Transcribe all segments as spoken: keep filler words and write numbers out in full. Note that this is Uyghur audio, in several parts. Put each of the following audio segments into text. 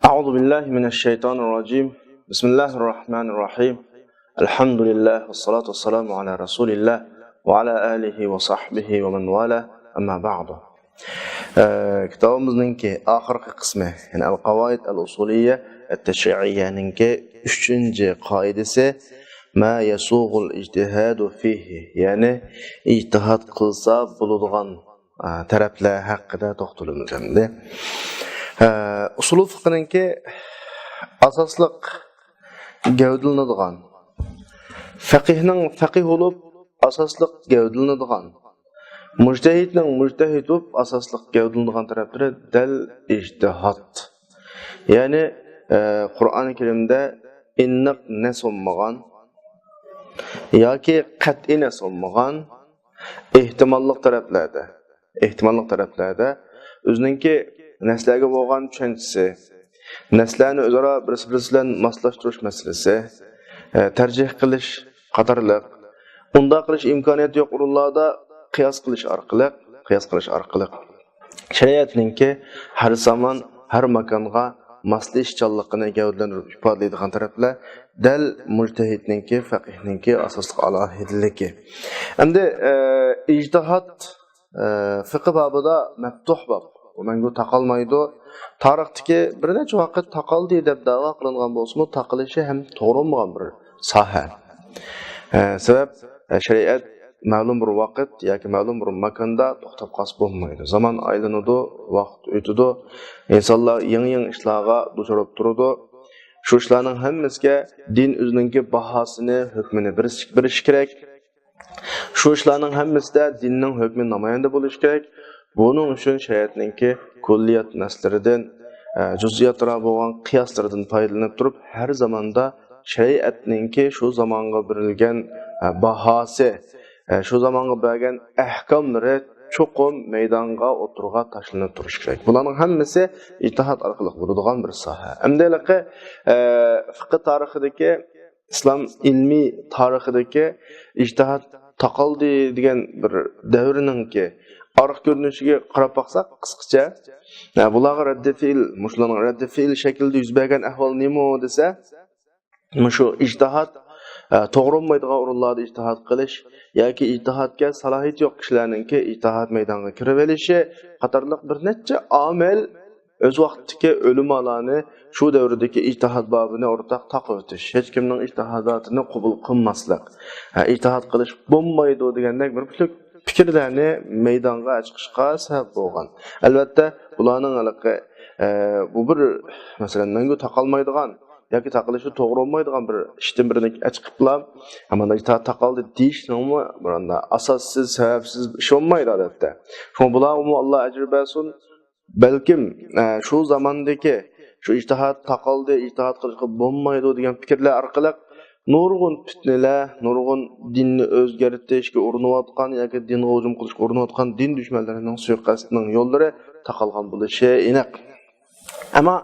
أعوذ بالله من الشيطان الرجيم. بسم الله الرحمن الرحيم. الحمد لله والصلاة والسلام على رسول الله وعلى آله وصحبه ومن والاه. أما بعد. ئە، كىتابىمىزنىڭكى ئاخىرقى قىسمى، يەنى القواعد الأصولية التشريعيەنىڭكى ئۈچىنچى قائىدىسى، ما يسوغ الاجتهاد فيه، يەنى ئىجتىھاد قىلسا بولىدىغان، ئە، تەرەپلەر ھەققىدە توختىلىمىز ئەمدى. ئە، ئۇسۇلۇل فىقھنىڭكى ئاساسلىق گەۋدىلىنىدىغان، فەقىھنىڭ فەقىھ بولۇپ ئاساسلىق گەۋدىلىنىدىغان، مۇجتەھىدنىڭ مۇجتەھىد بولۇپ ئاساسلىق گەۋدىلىنىدىغان تەرەپلىرى دەل ئىجتىھاد. يەنى، ئە، قۇرئان كەرىمدە ئېنىق نەس بولمىغان ياكى قەتئىي نەس بولمىغان ئېھتىماللىق تەرەپلەردە، ئېھتىماللىق تەرەپلەردە ئۆزىنىڭكى نەسلەرگە بولغان چۈشەنچىسى، نەسلەرنى ئۆزئارا بىرسى-بىرسى بىلەن ماسلاشتۇرۇش مەسىلىسى، ئە، تەرجىھ قىلىش قاتارلىق، ئۇنداق قىلىش ئىمكانىيىتى يوق ئورۇنلاردا قىياس قىلىش ئارقىلىق، قىياس قىلىش ئارقىلىق شەرىئەتنىڭكى ھەر زامان، ھەر ماكانغا ماسلىشىشچانلىقىنى گەۋدىلەندۈرۈپ ئىپادىلەيدىغان تەرەپلەر دەل مۇجتەھىدنىڭكى، فەقىھنىڭكى ئاساسلىق ئالاھىدىلىكى. ئەمدى، ئە، ئىجتىھاد، ئە، فىقھى بابىدا مەپتۇھ باب. ئۇ مەڭگۈ تاقالمايدۇ. تارىختىكى بىر نەچچە ۋاقىت تاقالدى دەپ دەۋا قىلىنغان بولسىمۇ، تاقىلىشى ھەم توغرا بولمىغان بىر ساھە. ئە، سەۋەب، ئە، شەرىئەت مەلۇم بىر ۋاقىت ياكى مەلۇم بىر ماكاندا توختاپ قالسا بولمايدۇ. زامان ئايلىنىدۇ، ۋاقىت ئۆتىدۇ. ئىنسانلار يېڭى-يېڭى ئىشلارغا دۇچ بولۇپ تۇرىدۇ. شۇ ئىشلارنىڭ ھەممىسىگە دىن ئۆزىنىڭكى باھاسىنى، ھۆكمىنى بېرىش، بېرىشى كېرەك. شۇ ئىشلارنىڭ ھەممىسىدە دىننىڭ ھۆكمى نامايەندە بولۇشى كېرەك. بۇنىڭ ئۈچۈن شەرىئەتنىڭكى كۇللىيات نەسلىرىدىن، ئە، جۇزئىياترا بولغان قىياسلىرىدىن پايدىلىنىپ تۇرۇپ، ھەر زاماندا شەرىئەتنىڭكى شۇ زامانغا بېرىلگەن، ئە، باھاسى، ئە، شۇ زامانغا بەرگەن ئەھكاملىرى چوقۇم مەيدانغا، ئوتتۇرىغا تاشلىنىپ تۇرۇشى كېرەك. بۇلارنىڭ ھەممىسى ئىجتىھاد ئارقىلىق بولىدىغان بىر ساھە. ئەمدى ھېلىقى، ئە، فىقھى تارىخىدىكى، ئىسلام ئىلمىي تارىخىدىكى ئىجتىھاد تاقالدى دېگەن بىر دەۋرنىڭكى ئارقا كۆرۈنۈشىگە قاراپ باقساق، قىسقىچە، ئە، بۇلارغا رەددى پېئىل، مۇشۇلارنىڭ رەددى پېئىل شەكلىدە يۈز بەرگەن ئەھۋال نېمە دېسە، مۇشۇ ئىجتىھاد، ئە، توغرا بولمايدىغان ئورۇنلاردا ئىجتىھاد قىلىش ياكى ئىجتىھادكە سالاھىيىتى يوق كىشىلەرنىڭكى ئىجتىھاد مەيدانغا كىرىۋېلىشى قاتارلىق بىر نەچچە ئامىل ئۆز ۋاقتىدىكى ئۆلىمالارنى شۇ دەۋردىكى ئىجتىھاد بابىنى ئورتاق تاقىۋېتىش، ھېچكىمنىڭ ئىجتىھاداتىنى قوبۇل قىلماسلىق، ئىجتىھاد قىلىش بولمايدۇ دېگەندەك بىر پۈتۈك پىكىرلەرنى مەيدانغا چىقىشقا سەۋەب بولغان. ئەلۋەتتە، بۇلارنىڭ ھېلىقى، ئە، بۇ بىر، مەسىلەن، مەڭگۈ تاقالمايدىغان ياكى تاقىلىشى توغرا بولمايدىغان بىر ئىشتىن بىرنى ئەچىقىپلا، مانا ئىجتىھاد تاقالدى دېيىشنىڭمۇ بۇندا ئاساسسىز، سەۋەبسىز ئىش بولمايدۇ، ئادەتتە. شۇڭا بۇلارغىمۇ ئاللا ئەجىر بەرسۇن. بەلكىم، ئە، شۇ زاماندىكى شۇ ئىجتىھاد تاقالدى، ئىجتىھاد قىلىشقا بولمايدۇ دېگەن پىكىرلەر ئارقىلىق نۇرغۇن پىتنىلەر، نۇرغۇن دىننى ئۆزگەرتىشكە ئۇرۇنۇۋاتقان ياكى دىنغا ھۇجۇم قىلىشقا ئۇرۇنۇۋاتقان دىن دۈشمەنلىرىنىڭ سۇيىقەستىنىڭ يوللىرى تاقالغان بولۇشى ئېنىق. ئەمما،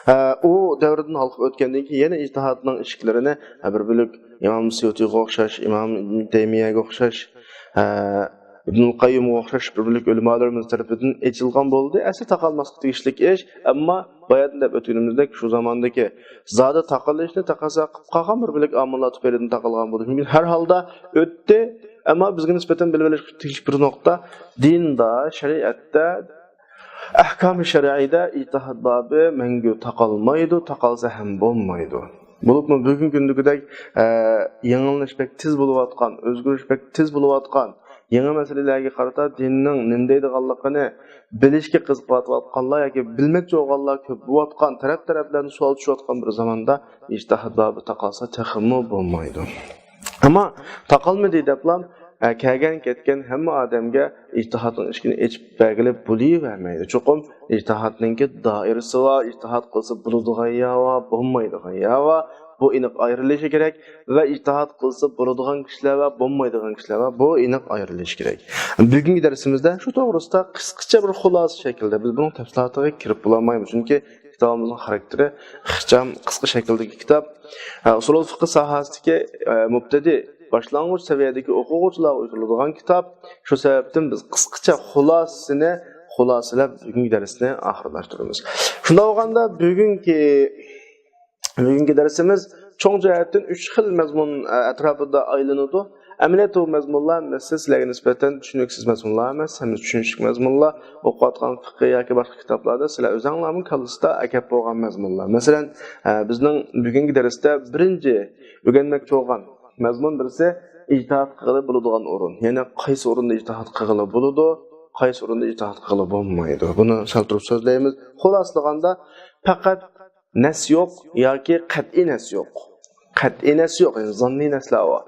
ئە، ئۇ دەۋردىن ھالقىپ ئۆتكەندىن كېيىن يەنە ئىجتىھادنىڭ ئىشىكلىرىنى، ئە، بىر بۆلەك ئىمام سيۇتىغا ئوخشاش، ئىمام ئىبن تەيمىيەگە ئوخشاش، ئە، ئىبنۇل قەييىمغا ئوخشاش بىر بۆلەك ئۆلىمالىرىمىز تەرىپىدىن ئېچىلغان بولدى. ئەسلى تاقالماسلىق تېگىشلىك ئىش، ئەمما باياتىن دەپ ئۆتكىنىمىزدەك شۇ زاماندىكى زادى تاقىلىشنى تەقەززا قىلىپ قالغان بىر بۆلەك ئامىللار تۈپەيلىدىن تاقالغان بولۇشى مۇمكىن. ھەر ھالدا ئۆتتى، ئەمما بىزگە نىسبەتەن بىلىۋېلىشقا تېگىشلىك بىر نۇقتا، دىندا، شەرىئەتتە، ئەھكامى شەرئىيدە ئىجتىھاد بابى مەڭگۈ تاقالمايدۇ، تاقالسا ھەم بولمايدۇ. بولۇپمۇ بۈگۈنكى كۈندىكىدەك، ئە، يېڭىلىنىش بەك تېز بولۇۋاتقان، ئۆزگىرىش بەك تېز بولۇۋاتقان، يېڭى مەسىلىلەرگە قارىتا دىننىڭ نېمە دەيدىغانلىقىنى بىلىشكە قىزىقىۋاتقانلار ياكى بىلمەكچى بولغانلار كۆپ بولۇۋاتقان، تەرەپ-تەرەپلەردىن سوئال چۈشۈۋاتقان بىر زاماندا ئىجتىھاد بابى تاقالسا تېخىمۇ بولمايدۇ. ئەمما تاقالمىدى دەپلا، ئە، كەلگەن كەتكەن ھەممە ئادەمگە ئىجتىھادنىڭ ئىشىكىنى ئېچىپ بەرگىلى بولۇۋەرمەيدۇ. چوقۇم ئىجتىھادنىڭكى دائىرىسى بار، ئىجتىھاد قىلسا بولىدىغان يەر بار، بولمايدىغان يەر بار. بۇ ئېنىق ئايرىلىشى كېرەك ۋە ئىجتىھاد قىلسا بولىدىغان كىشىلەر بار، بولمايدىغان كىشىلەر بار. بۇ ئېنىق ئايرىلىشى كېرەك. بۈگۈنكى دەرسىمىزدە شۇ توغرىسىدا قىسقىچە بىر خۇلاسە شەكىلدە، بىز بۇنىڭ تەپسىلاتىغا كىرىپ بولالمايمىز، چۈنكى كىتابىمىزنىڭ خاراكتېرى ئىخچام، قىسقا شەكىلدىكى كىتاب. ئە، ئۇسۇلۇل فىقھى ساھەسىدىكى، ئە، مۇبتەدىئ، باشلانغۇچ سەۋىيەدىكى ئوقۇغۇچىلارغا ئۇيغۇنلىدىغان كىتاب. شۇ سەۋەبتىن بىز قىسقىچە خۇلاسىسىنى، خۇلاسىلەپ بۈگۈنكى دەرسنى ئاخىرلاشتۇرىمىز. شۇنداق بولغاندا بۈگۈنكى، بۈگۈنكى دەرسىمىز چوڭ جەھەتتىن ئۈچ خىل مەزمۇن، ئە، ئەتراپىدا ئايلىنىدۇ. ئەمەلىيەتتە بۇ مەزمۇنلار، مەسىلەن، سىلەرگە نىسبەتەن چۈشىنىكسىز مەزمۇنلار ئەمەس، ھەممىسى چۈشىنىشلىك مەزمۇنلار. ئوقۇۋاتقان فىقھى ياكى باشقا كىتابلاردا سىلەر ئۆزۈڭلارمۇ كاللىسىدا ئەكەپ بولغان مەزمۇنلار. مەسىلەن، ئە، بىزنىڭ بۈگۈنكى دەرستە بىرىنچى ئۆگەنمەكچى بولغان مەزمۇن بىرسى ئىجتىھات قىلغىلى بولىدىغان ئورۇن. يەنى قايسى ئورۇندا ئىجتىھات قىلغىلى بولىدۇ، قايسى ئورۇندا ئىجتىھات قىلغىلى بولمايدۇ. بۇنى سەل تۇرۇپ سۆزلەيمىز. خۇلاسىلىغاندا پەقەت نەس يوق ياكى قەتئىي نەس يوق. قەتئىي نەس يوق، يەنى زاننىي نەسلەر بار.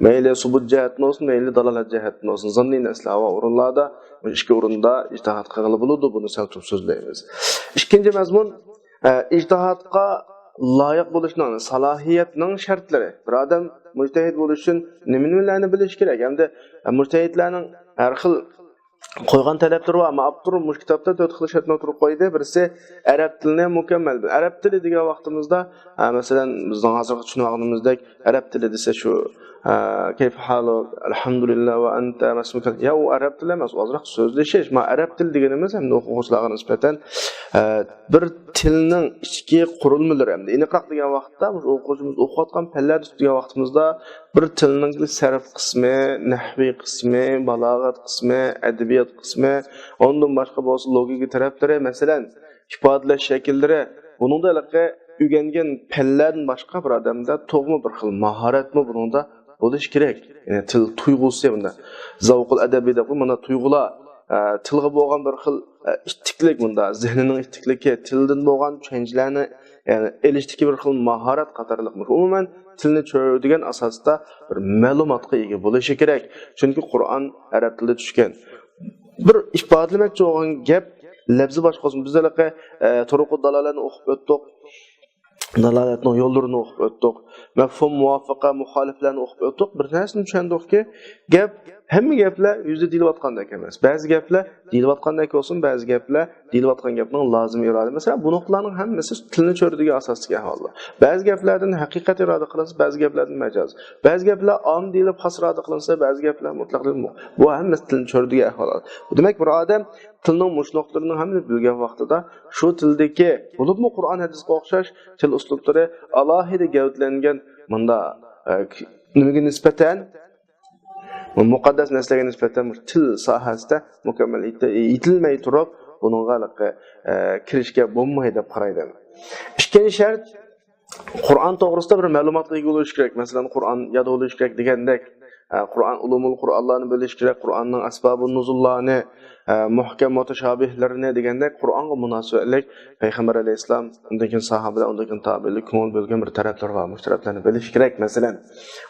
مەيلى سۇبۇت جەھەتتىن بولسۇن، مەيلى دالالەت جەھەتتىن بولسۇن، زاننىي نەسلەر بار ئورۇنلاردا بۇ ئىككى ئورۇندا ئىجتىھات قىلغىلى بولىدۇ. بۇنى سەل تۇرۇپ سۆزلەيمىز. ئىككىنچى مەزمۇن، ئە، ئىجتىھادقا لايىق بولۇشنىڭ، سالاھىيەتنىڭ شەرتلىرى. بىر ئادەم مۇجتەھىد بولۇش ئۈچۈن نېمە، نېمىلەرنى بىلىشى كېرەك؟ ھەمدە، ئە، مۇجتەھىدلەرنىڭ ھەر خىل قويغان تەلەپلىرى بار. ئەمما ئاپتور مۇشۇ كىتابتا تۆت خىل شەرتنى ئوتتۇرىغا قويدى. بىرسى، ئەرەب تىلىنى مۇكەممەل بىل. ئەرەب تىلى دېگەن ۋاقتىمىزدا، ئە، مەسىلەن، بىزنىڭ ھازىرقى چۈشىنىۋالغىنىمىزدەك، ئەرەب تىلى دېسە شۇ، ئە، كەيف ھالۇك، ئەلھەمدۇلىللا ۋە ئەنتە مەسمۇكەل. يا، ئۇ ئەرەب تىلى ئەمەس، ئۇ ئازراق سۆزلىشىش. مانا ئەرەب تىلى دېگىنىمىز ھەمدە ئوقۇغۇچىلارغا نىسبەتەن، ئە، بىر تىلنىڭ ئىچكى قۇرۇلمىلىرى ھەمدە ئېنىقراق دېگەن ۋاقىتتا، مۇشۇ ئوقۇغۇچىمىز ئوقۇۋاتقان پەنلەر دېگەن ۋاقتىمىزدا، بىر تىلنىڭ سەرپ قىسمى، نەھۋىي قىسمى، بالاغەت قىسمى، ئەدەبىيات قىسمى، ئۇندىن باشقا بولسا لوگىكا تەرەپلىرى، مەسىلەن، ئىپادىلەش شەكىللىرى، بۇنىڭدا ھېلىقى ئۆگەنگەن پەنلەردىن باشقا بىر ئادەمدە تۇغما بىر خىل ماھارەتمۇ بۇنىڭدا بولۇشى كېرەك. يەنى تىل تۇيغۇسى بۇندا. زەۋقۇل ئەدەبىي دەپ، مانا تۇيغۇلار، ئە، تىلغا بولغان بىر خىل، ئە، ئىتتىكلىك بۇندا. زېھنىنىڭ ئىتتىكلىكى، تىلدىن بولغان چۈشەنچىلەرنى، يەنى ئېلىشتىكى بىر خىل ماھارەت قاتارلىق. ئومۇمەن تىلنى چۆرىدىگەن ئاساستا بىر مەلۇماتقا ئىگە بولۇشى كېرەك. چۈنكى قۇرئان ئەرەب تىلىدا چۈشكەن. بىر ئىپادىلىمەكچى بولغان گەپ لەپزى باشقا بولسۇن. بىز ھېلىقى، ئە، تۇرۇقۇ دالالەتنى ئوقۇپ ئۆتتۇق. دالالەتنىڭ يوللىرىنى ئوقۇپ ئۆتتۇق. مەفھۇم مۇۋاپىقە مۇخالىپلەرنى ئوقۇپ ئۆتتۇق. بىر نەرسىنى چۈشەندۇقكى، گەپ، ھەممە گەپلەر يۈزدە دېيىلىۋاتقاندەك ئەمەس. بەزى گەپلەر دېيىلىۋاتقاندەك بولسۇن، بەزى گەپلەر دېيىلىۋاتقان گەپنىڭ لازىمىي ئىرادە. مەسىلەن، بۇ نۇقتىلارنىڭ ھەممىسى تىلنى چۆرىدىگەن ئاساستىكى ئەھۋاللار. بەزى گەپلەردىن ھەقىقەت ئىرادە قىلىنسا، بەزى گەپلەردىن مەجاز. بەزى گەپلەر ئام دېيىلىپ خاس ئىرادە قىلىنسا، بەزى گەپلەر مۇتلەق دېيىلىپ مۇ-، بۇ ھەممىسى تىلنى چۆرىدىگەن ئەھۋاللار. دېمەك، بىر ئادەم تىلنىڭ مۇشۇ نۇقتىلىرىنىڭ ھەممىسىنى بىلگەن ۋاقتىدا، شۇ تىلدىكى، بولۇپمۇ قۇرئان ھەدىسكە ئوخشاش تىل ئۇسلۇبلىرى ئالاھىدە گەۋدىلەنگەن مۇنداق، ئە، ك-، نېمىگە نىسبەتەن، مۇقەددەس نەرسىلەرگە نىسبەتەن مۇشۇ تىل ساھەسىدە مۇكەممەل يېتە-، يېتىلمەي تۇرۇپ، بۇنىڭغا ھېلىقى، ئە، كىرىشكە بولمايدۇ دەپ قارايدۇ. ئىككىنچى شەرت، قۇرئان توغرىسىدا بىر مەلۇماتقا ئىگە بولۇش كېرەك. مەسىلەن، قۇرئان ياد بولۇش كېرەك دېگەندەك، ئە، قۇرئان، ئۇلۇمۇل قۇرئانلارنى بىلىش كېرەك، قۇرئاننىڭ ئەسبابۇ نۇزۇللارنى، ئە، مۇھكەم مۇتەشابىھلىرىنى دېگەندەك، قۇرئانغا مۇناسىۋەتلىك پەيغەمبەر ئەلەيھىسسالام، ئۇندىن كېيىن ساھابىلەر، ئۇندىن كېيىن تابىئىنلار كۆڭۈل بۆلگەن بىر تەرەپلىرى بار. مۇشۇ تەرەپلەرنى بىلىش كېرەك، مەسىلەن.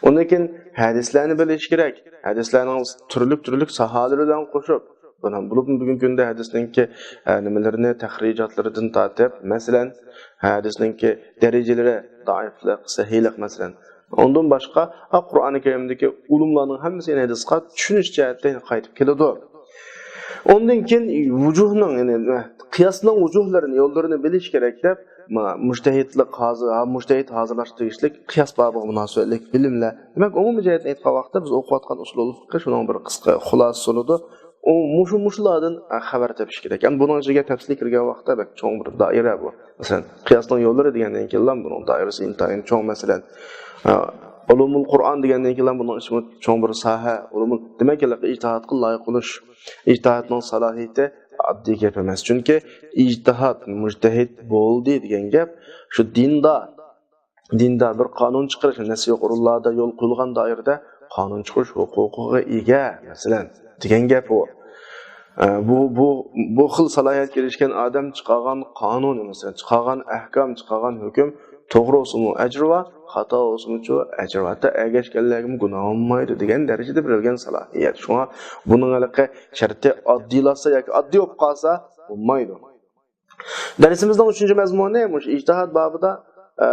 ئۇندىن كېيىن ھەدىسلەرنى بىلىش كېرەك. ھەدىسلەرنىڭ تۈرلۈك-تۈرلۈك ساھەلىرى بىلەن قوشۇپ، بۇنى بولۇپمۇ بۈگۈنكى كۈندە ھەدىسنىڭكى، ئە، نېمىلىرىنى، تەخرىجاتلىرىدىن تارتىپ، مەسىلەن، ھەدىسنىڭكى دەرىجىلىرى، زەئىپلىق، سەھىھلىق، مەسىلەن. ئۇندىن باشقا، ئا، قۇرئانى كەرىمدىكى ئۇلۇملارنىڭ ھەممىسى يەنە ھەدىسقا چۈشىنىش جەھەتتە قايتىپ كېلىدۇ. ئۇندىن كېيىن ۋۇجۇھنىڭ، يەنى قىياسنىڭ ۋۇجۇھلىرىنى، يوللىرىنى بىلىش كېرەك دەپ، ما-، مۇجتەھىدلىق ھازىر، ھا، مۇجتەھىد ھازىرلاش تېگىشلىك قىياس بابىغا مۇناسىۋەتلىك بىلىملەر. دېمەك، ئومۇمىي جەھەتتىن ئېيتقان ۋاقىتتا، بىز ئوقۇۋاتقان ئۇسۇلۇل فىقھى شۇنىڭ بىر قىسقا خۇلاسىسى بولىدۇ. ئۇ مۇشۇ، مۇشۇلاردا، ئە، خەۋەر تېپىش كېرەك. ئەمما بۇنىڭ ئىچىگە تەپسىلىي كىرگەن ۋاقىتتا بەك چوڭ بىر دائىرە بۇ. مەسىلەن، قىياسنىڭ يوللىرى دېگەندىن كېيىنلا بۇنىڭ دائىرىسى ئىنتايىن چوڭ. مەسىلەن، ئە، ئۇلۇمۇل قۇرئان دېگەندىن كېيىنلا بۇنىڭ ئىچىمۇ چوڭ بىر ساھە. ئۇلۇمۇل، دېمەك، ئىجتىھادقا لايىق بولۇش، ئىجتىھادنىڭ سالاھىيىتى ئاددىي گەپ ئەمەس. چۈنكى ئىجتىھاد، مۇجتەھىد بولدى دېگەن گەپ شۇ دىندا، دىندا بىر قانۇن چىقىرىش، نەس يوق ئورۇنلاردا يول قويۇلغان دائىرىدە قانۇن چىقىرىش ھوقۇقىغا ئىگە، مەسىلەن، دېگەن گەپ ئۇ. ئە، بۇ، بۇ، بۇ خىل سالاھىيەتكە ئېرىشكەن ئادەم چىقارغان قانۇن، مەسىلەن، چىقارغان ئەھكام، چىقارغان ھۆكۈم توغرا بولسىمۇ ئەجرى بار، خاتا بولسىمۇچۇ ئەجرى بار. ھەتتا ئەگەشكەنلەرگىمۇ گۇناھ بولمايدۇ دېگەن دەرىجىدە بېرىلگەن سالاھىيەت. شۇڭا بۇنىڭ ھېلىقى شەرتى ئاددىيلاشسا ياكى ئاددىي بولۇپ قالسا بولمايدۇ. دەرسىمىزنىڭ ئۈچىنچى مەزمۇنى مۇشۇ ئىجتىھاد بابىدا، ئە،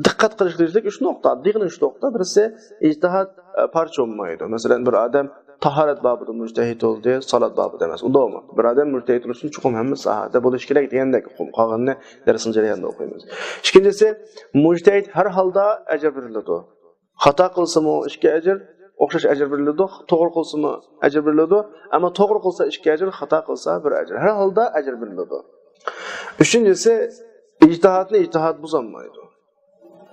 دىققەت قىلىشقا تېگىشلىك ئۈچ نۇقتا، ئاددىيغىنە ئۈچ نۇقتا. بىرسى، ئىجتىھاد، ئە، پارچە بولمايدۇ. مەسىلەن، بىر ئادەم تاھارەت بابىدا مۇجتەھىد بولدى، سالات بابىدا ئەمەس. ئۇنداق بولمايدۇ. بىر ئادەم مۇجتەھىد بولۇش ئۈچۈن چوقۇم ھەممە ساھەدە بولۇش كېرەك دېگەندەك، قالغىنىنى دەرسنىڭ جەريانىدا ئوقۇيمىز. ئىككىنچىسى، مۇجتەھىد ھەر ھالدا ئەجىر بېرىلىدۇ. خاتا قىلسىمۇ ئىككى ئەجىر، ئوخشاش ئەجىر بېرىلىدۇ. توغرا قىلسىمۇ ئەجىر بېرىلىدۇ. ئەمما توغرا قىلسا ئىككى ئەجىر، خاتا قىلسا بىر ئەجىر. ھەر ھالدا ئەجىر بېرىلىدۇ. ئۈچىنچىسى، ئىجتىھادنى ئىجتىھاد بۇزالمايدۇ.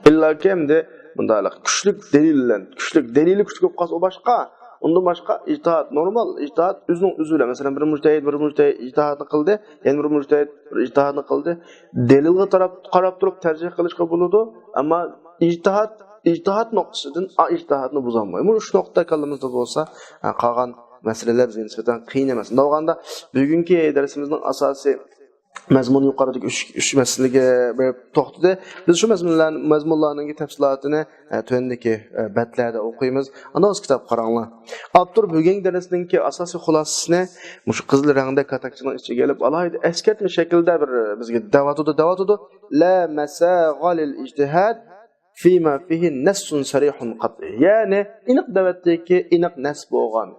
ئىللاكى ئەمدى مۇنداق كۈچلۈك دەلىل بىلەن، كۈچلۈك دەلىلى كۈچلۈك بولۇپ قالسا ئۇ باشقا. ئۇندىن باشقا ئىجتىھاد نورمال، ئىجتىھاد ئۆزىنىڭ ئۆزى بىلەن. مەسىلەن، بىر مۇجتەھىد، بىر مۇجتەھىد ئىجتىھادنى قىلدى، يەنە بىر مۇجتەھىد بىر ئىجتىھادنى قىلدى. دەلىلگە تاراپ، قاراپ تۇرۇپ تەرجىھ قىلىشقا بولىدۇ، ئەمما ئىجتىھاد، ئىجتىھاد نۇقتىسىدىن ئا ئىجتىھادنى بۇزالمايدۇ. مۇشۇ ئۈچ نۇقتا كاللىمىزدا بولسا، قالغان مەسىلىلەر بىزگە نىسبەتەن قىيىن ئەمەس. شۇنداق بولغاندا، بۈگۈنكى دەرسىمىزنىڭ ئاساسىي مەزمۇنى يۇقىرىدىكى ئۈچ، ئۈچ مەسىلىگە بېرىپ توختىدى. بىز شۇ مەزمۇنلار، مەزمۇنلارنىڭ تەپسىلاتىنى، ئە، تۆۋەندىكى، ئە، بەتلەردە ئوقۇيمىز. ئاندىن كىتاب قاراڭلار. ئاپتور بۈگۈنكى دەرسنىڭكى ئاساسىي خۇلاسىسىنى مۇشۇ قىزىل رەڭدە كاتەكچىنىڭ ئىچىگە ئېلىپ، ئالاھىدە ئەسكەرتمە شەكلىدە بىر بىزگە دەۋاتىدۇ، دەۋاتىدۇ. لا مەساغا لىل ئىجتىھاد فيما فيه نص صريح قطعي. يەنى ئېنىق دەۋەتتىكى، ئېنىق نەس بولغان،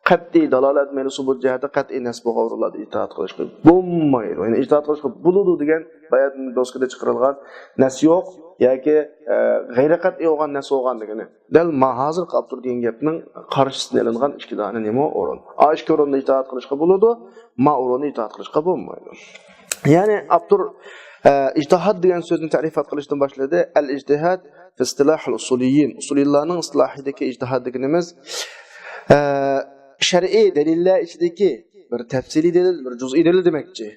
قەتئىي دالالەت، مەيلى سۇبۇت جەھەتتە قەتئىي نەس بولغان ئورۇنلاردا ئىجتىھاد قىلىشقا بولمايدۇ. يەنى ئىجتىھاد قىلىشقا بولىدۇ دېگەن باياتىن دوسكىدا چىقىرىلغان نەس يوق ياكى، ئە، غەيرىي قەتئىي بولغان نەس بولغان دېگىنى. دەل ما ھازىرقى ئاپتور دېگەن گەپنىڭ قارشىسىدىن ئېلىنغان ئىككى دانە نېمە ئورۇن. ئا ئىككى ئورۇندا ئىجتىھاد قىلىشقا بولىدۇ، ما ئورۇندا ئىجتىھاد قىلىشقا بولمايدۇ. يەنى ئاپتور، ئە، ئىجتىھاد دېگەن سۆزنى تەرىپات قىلىشتىن باشلىدى. ئەل ئىجتىھاد في اصطلاح الأصوليين. ئۇسۇلىيلارنىڭ ئىستىلاھىدىكى ئىجتىھاد دېگىنىمىز، ئە، شەرئىي دەلىللەر ئىچىدىكى بىر تەپسىلىي دەلىل، بىر جۇزئىي دەلىل دېمەكچى.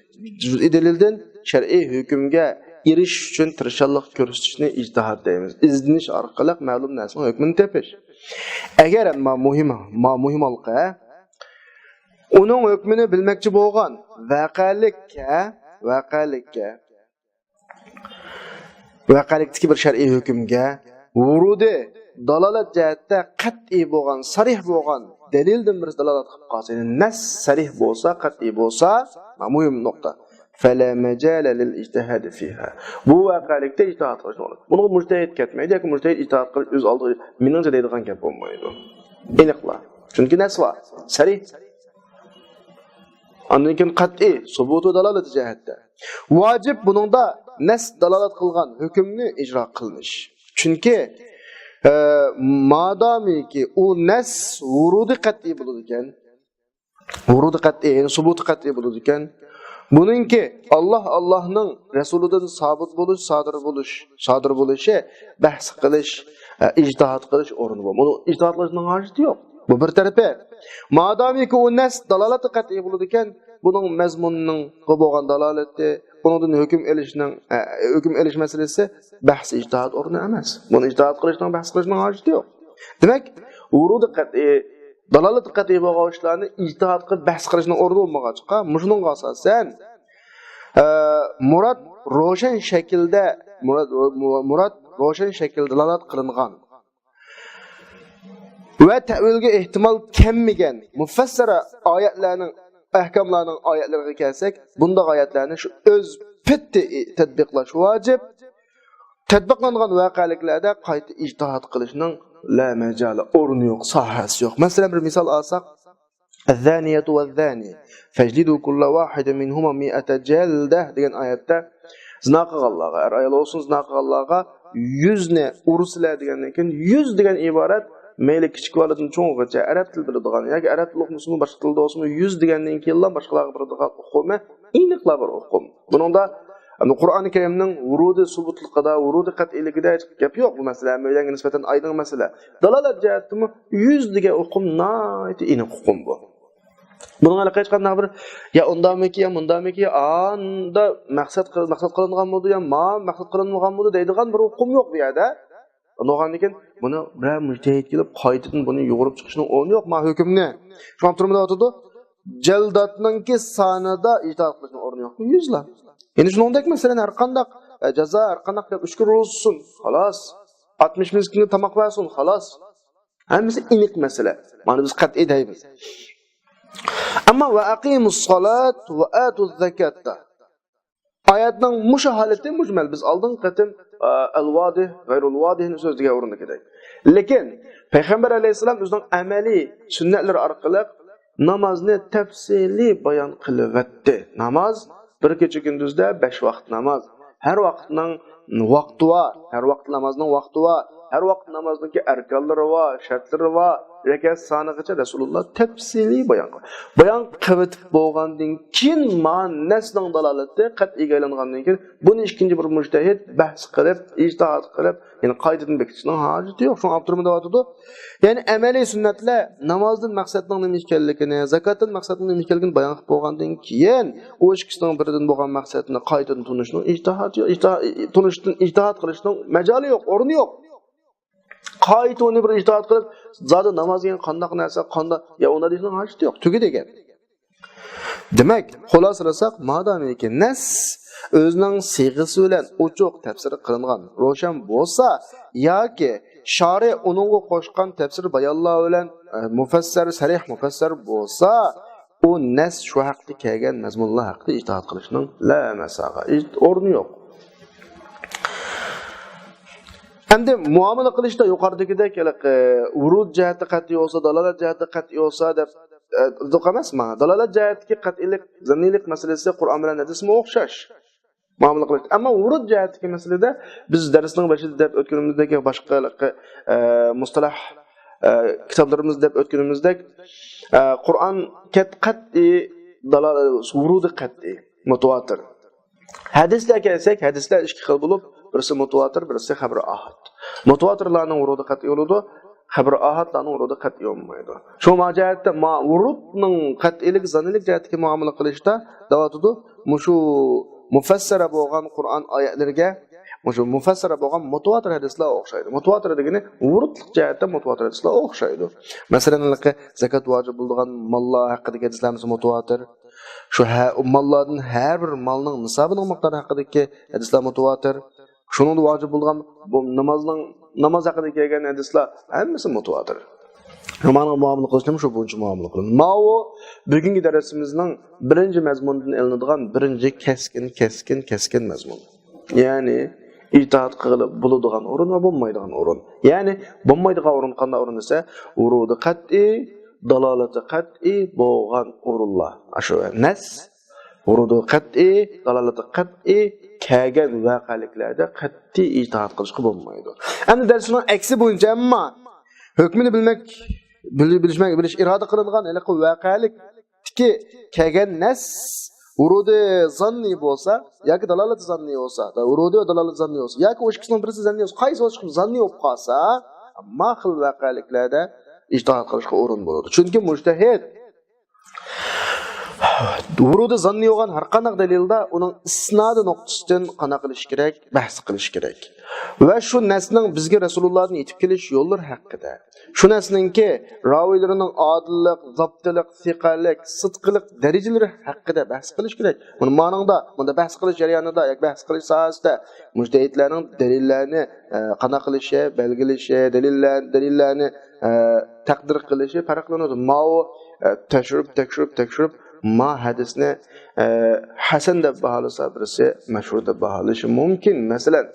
جۇزئىي دەلىلدىن شەرئىي ھۆكۈمگە ئېرىشىش ئۈچۈن تىرىشچانلىق كۆرسىتىشنى ئىجتىھاد دەيمىز. ئىزدىنىش ئارقىلىق مەلۇم نەرسىنىڭ ھۆكمىنى تېپىش. ئەگەر، ما مۇھىم، ما مۇھىم ھالقا، ئۇنىڭ ھۆكمىنى بىلمەكچى بولغان ۋەقەلىككە، ۋەقەلىككە، ۋەقەلىكتىكى بىر شەرئىي ھۆكۈمگە ۋۇرۇدى، دالالەت جەھەتتە قەتئىي بولغان، سەرىھ بولغان دەلىلدىن بىرسى دالالەت قىلىپ قالسا، يەنى نەس سەرىھ بولسا، قەتئىي بولسا، مۇھىم نۇقتا. فلا مجال للاجتهاد فيها. بۇ ۋەقەلىكتە ئىجتىھاد قىلىش بولىدۇ. بۇنىڭغا مۇجتەھىد كەتمەيدۇ ياكى مۇجتەھىد ئىجتىھاد قىلىش ئۆز ئالدىغا مېنىڭچە دەيدىغان گەپ بولمايدۇ. ئېنىقلا. چۈنكى نەس بار. سەرىھ. ئاندىن كېيىن قەتئىي، سۇبۇتۇ دالالىتى جەھەتتە. ۋاجىپ بۇنىڭدا نەس دالالەت قىلغان ھۆكۈمنى ئىجرا قىلىش. چۈنكى، ئە، مادامىكى ئۇ نەس ۋۇرۇدى قەتئىي بولىدىكەن، ۋۇرۇدى قەتئىي، يەنى سۇبۇتى قەتئىي بولىدىكەن، بۇنىڭكى ئاللاھ، ئاللاھنىڭ رەسۇلىدىن سابىت بولۇش، سادىر بولۇش، سادىر بولۇشى بەھس قىلىش، ئە، ئىجتىھاد قىلىش ئورنى بار. بۇنىڭ ئىجتىھاد قىلىشنىڭ ھاجىتى يوق. بۇ بىر تەرىپى. مادامىكى ئۇ نەس دالالىتى قەتئىي بولىدىكەن، بۇنىڭ مەزمۇنىنىڭ بولغان دالالىتى، بۇنىڭدىن ھۆكۈم ئېلىشنىڭ، ئە، ھۆكۈم ئېلىش مەسىلىسى بەھس، ئىجتىھاد ئورنى ئەمەس. بۇنى ئىجتىھاد قىلىشنىڭ، بەھس قىلىشنىڭ ھاجىتى يوق. دېمەك، ۋۇرۇدى قەتئىي، دالالىتى قەتئىي بولغان ئىشلارنى ئىجتىھاد قىلىپ بەھس قىلىشنىڭ ئورنى بولمىغاچقا، مۇشۇنىڭغا ئاساسەن، ئە، مۇراد روشەن شەكىلدە، مۇراد، مۇراد روشەن شەكىلدە دالالەت قىلىنغان ۋە تەۋىلگە ئېھتىمال كەلمىگەن مۇفەسسەرە ئايەتلەرنىڭ، ئەھكاملارنىڭ ئايەتلىرىگە كەلسەك، بۇنداق ئايەتلەرنى شۇ ئۆز پېتى تەتبىقلاش ۋاجىپ. تەتبىقلانغان ۋەقەلىكلەردە قايتا ئىجتىھاد قىلىشنىڭ لا مەجالى، ئورنى يوق، ساھەسى يوق. مەسىلەن، بىر مىسال ئالساق، الزانية والزاني فاجلدوا كل واحد منهما مائة جلدة دېگەن ئايەتتە زىنا قىلغانلارغا، ئەر ئايال بولسۇن، زىنا قىلغانلارغا يۈزنى ئۇرسىلە دېگەندىن كېيىن، يۈز دېگەن ئىبارەت مەيلى كىچىك بالىدىن چوڭغىچە ئەرەب تىل بىلىدىغان ياكى ئەرەب تىلى ئوقۇمىسىمۇ، باشقا تىلدا بولسىمۇ، يۈز دېگەندىن كېيىنلا باشقىلارغا بېرىدىغان ئۇقۇمى ئېنىقلا بىر ئۇقۇم. بۇنىڭدا، ئەمدى قۇرئانى كەرىمنىڭ ۋۇرۇدى سۇبۇتلۇقىدا، ۋۇرۇدى قەتئىيلىكىدە ھېچ گەپ يوق. بۇ مەسىلە ھەممەيلەنگە نىسبەتەن ئايدىڭ مەسىلە. دالالەت جەھەتتىمۇ يۈز دېگەن ئۇقۇم ناھايىتى ئېنىق ئۇقۇم بۇ. بۇنىڭ ھېلىقى ھېچقانداق بىر، يا ئۇنداقمىكى، يا مۇنداقمىكى، يا ئاندا مەقسەت قىل-، مەقسەت قىلىنغانمىدۇ، يا ما مەقسەت قىلىنمىغانمىدۇ دەيدىغان بىر ئۇقۇم يوق بۇ يەردە. بولغاندىن كېيىن بۇنى بىرەر مۇجتەھىد كېلىپ قايتىدىن بۇنى يۇغۇرۇپ چىقىشنىڭ ئورنى يوق. ما ھۆكۈمنى شۇڭا تۈرمىدە ئاتىدۇ. جەلداتنىڭكى سانىدا ئىجتىھاد قىلىشنىڭ ئورنى يوق. يۈزلا. يەنى شۇنىڭدەك مەسىلەن، ھەر قانداق، ئە، جازا، ھەر قانداق گەپ ئۈچ كۈن روزا تۇتسۇن، خالاس. ئاتمىش مىسكىنگە تاماق بەرسۇن، خالاس. ھەممىسى ئېنىق مەسىلە. مانا بىز قەتئىي دەيمىز. ئەمما ۋە ئەقىمۇس سالات ۋە ئاتۇز زاكاتتا. ئايەتنىڭ مۇشۇ ھالىتى مۇجمەل. بىز ئالدىنقى قېتىم، ئە، ئەل ۋادىھ، غەيرۇل ۋادىھنى سۆزلىگەن ئورۇندىكىدەك. لېكىن پەيغەمبەر ئەلەيھىسسالام ئۆزىنىڭ ئەمەلىي سۈننەتلىرى ئارقىلىق نامازنى تەپسىلىي بايان قىلىۋەتتى. ناماز بىر كېچە كۈندۈزدە بەش ۋاقىت ناماز. ھەر ۋاقىتنىڭ ۋاقتى بار، ھەر ۋاقىت نامازنىڭ ۋاقتى بار، ھەر ۋاقىت نامازنىڭكى ئەركانلىرى بار، شەرتلىرى بار. رەكەت سانىغىچە رەسۇلۇللا تەپسىلىي بايان قىلغان. بايان قىلىۋېتىپ بولغاندىن كېيىن، ما نەسنىڭ دالالىتى قەتئىيگە ئايلانغاندىن كېيىن، بۇنى ئىككىنچى بىر مۇجتەھىد بەھس قىلىپ، ئىجتىھات قىلىپ، يەنى قايتىدىن بېكىتىشنىڭ ھاجىتى يوق. شۇڭا ئاپتورمۇ دەۋاتىدۇ. يەنى ئەمەلىي سۈننەتلەر نامازدىن مەقسەتنىڭ نېمە ئىكەنلىكىنى، زاكاتتىن مەقسەتنىڭ نېمە ئىكەنلىكىنى بايان قىلىپ بولغاندىن كېيىن، ئۇ ئىككىسىنىڭ بىرىدىن بولغان مەقسەتنى قايتىدىن تونۇشنىڭ ئىجتىھاتى يوق. ئىجتىھا-، تونۇشتىن ئىجتىھات قىلىشنىڭ مەجالى يوق، ئورنى يوق. قايتا ئۇنى بىر ئىجتىھات قىلىپ، زادى ناماز دېگەن قانداق نەرسە، قانداق، يا ئۇنداق دېيىشنىڭ ھاجىتى يوق، تۈگە دېگەن. دېمەك، خۇلاسىلىساق، مادامىكى نەس ئۆزىنىڭ سىيغىسى بىلەن ئوچۇق تەپسىر قىلىنغان، روشەن بولسا ياكى شارى ئۇنىڭغا قوشقان تەپسىر بايانلار بىلەن، ئە، مۇپەسسەر، سەرىھ مۇپەسسەر بولسا، ئۇ نەس شۇ ھەقتە كەلگەن مەزمۇنلار ھەققىدە ئىجتىھات قىلىشنىڭ لا مەساغا، ئورنى يوق. ئەمدى مۇئامىلە قىلىشتا يۇقىرىدىكىدەك، ھېلىقى ۋۇرۇد جەھەتتە قەتئىي بولسا، دالالەت جەھەتتە قەتئىي بولسا دەپ، ئە، يوق ئەمەسما؟ دالالەت جەھەتتىكى قەتئىيلىك، زەننىيلىك مەسىلىسى قۇرئان بىلەن ھەدىسمۇ ئوخشاش مۇئامىلە قىلىش. ئەمما ۋۇرۇد جەھەتتىكى مەسىلىدە بىز دەرسنىڭ بېشىدا دەپ ئۆتكىنىمىزدەك، باشقا ھېلىقى، ئە، مۇستەلاھ، ئە، كىتابلىرىمىزدا دەپ ئۆتكىنىمىزدەك، ئە، قۇرئان قەت-، قەتئىي دالا-، ۋۇرۇدى قەتئىي، مۇتىۋاتىر. ھەدىسلەرگە كەلسەك، ھەدىسلەر ئىككى خىل بولۇپ، بىرسى مۇتىۋاتىر، بىرسى خەبىرى ئاھاد. مۇتىۋاتىرلارنىڭ ۋۇرۇدى قەتئىي بولىدۇ، خەبىرى ئاھادلارنىڭ ۋۇرۇدى قەتئىي بولمايدۇ. شۇ ما جەھەتتە ما ۋۇرۇدنىڭ قەتئىيلىك، زەننىيلىك جەھەتتىكى مۇئامىلە قىلىشتا دەۋاتىدۇ، مۇشۇ مۇفەسسەرە بولغان قۇرئان ئايەتلىرىگە، مۇشۇ مۇفەسسەرە بولغان مۇتىۋاتىر ھەدىسلەر ئوخشايدۇ. مۇتىۋاتىر دېگىنى ۋۇرۇدلۇق جەھەتتە مۇتىۋاتىر ھەدىسلەر ئوخشايدۇ. مەسىلەن، ھېلىقى زاكات ۋاجىپ بولىدىغان ماللار ھەققىدىكى ھەدىسلەر مۇتىۋاتىر. شۇ ھە-، ماللاردىن ھەر بىر مالنىڭ نىسابىنىڭ مىقدارى ھەققىدىكى ھەدىسلەر مۇتىۋاتىر. شۇنىڭدا ۋاجىپ بولغان بۇ نامازنىڭ، ناماز ھەققىدە كەلگەن ھەدىسلەر ھەممىسى مۇتىۋاتىر. مانا مۇئامىلە قىلىشنىمۇ شۇ بويىچە مۇئامىلە قىلىمىز. ماۋۇ بۈگۈنكى دەرسىمىزنىڭ بىرىنچى مەزمۇنىدىن ئېلىنىدىغان بىرىنچى كەسكىن، كەسكىن، كەسكىن مەزمۇن. يەنى ئىجتىھات قىلىپ بولىدىغان ئورۇن ۋە بولمايدىغان ئورۇن. يەنى بولمايدىغان ئورۇن قانداق ئورۇن دېسە، ۋۇرۇدى قەتئىي، دالالىتى قەتئىي بولغان ئورۇنلار. ئاشۇ نەس، ۋۇرۇدى قەتئىي، دالالىتى قەتئىي كەلگەن ۋەقەلىكلەردە قەتئىي ئىجتىھات قىلىشقا بولمايدۇ. ئەمدى دەل شۇنىڭ ئەكسى بويىچە، ئەمما ھۆكمىنى بىلمەك، بىل-، بىلىشمەك، بىلىش ئىرادە قىلىنغان ھېلىقى ۋەقەلىكتىكى كەلگەن نەس ۋۇرۇدى زاننىي بولسا ياكى دالالىتى زاننىي بولسا، ۋۇرۇدى ۋە دالالىتى زاننىي بولسا ياكى ئۇ ئىككىسىنىڭ بىرسى زاننىي بولسا، قايسى بولسا زاننىي بولۇپ قالسا، ما خىل ۋەقەلىكلەردە ئىجتىھات قىلىشقا ئورۇن بولىدۇ. چۈنكى مۇجتەھىد ۋۇرۇدى زاننىي بولغان ھەر قانداق دەلىلدا ئۇنىڭ ئىسنادى نۇقتىسىدىن قانداق قىلىش كېرەك؟ بەھس قىلىش كېرەك. ۋە شۇ نەسنىڭ بىزگە رەسۇلۇللادىن يېتىپ كېلىش يوللىرى ھەققىدە. شۇ نەسنىڭكى راۋىيلىرىنىڭ ئادىللىق، زاپتىلىق، سىقەلىك، سىدقىلىق دەرىجىلىرى ھەققىدە بەھس قىلىش كېرەك. مۇنۇ مانىڭدا، مۇندا بەھس قىلىش جەريانىدا ياكى بەھس قىلىش ساھەسىدە مۇجتەھىدلەرنىڭ دەلىللەرنى، ئە، قانداق قىلىشى، بەلگىلىشى، دەلىللەر، دەلىللەرنى، ئە، تەقدىر قىلىشى پەرقلىنىدۇ. ماۋۇ، ئە، تەكشۈرۈپ، تەكشۈرۈپ، تەكشۈرۈپ، ما ھەدىسنى، ئە، ھەسەن دەپ باھالىسا، بىرسى مەشھۇر دەپ باھالىشى مۇمكىن. مەسىلەن،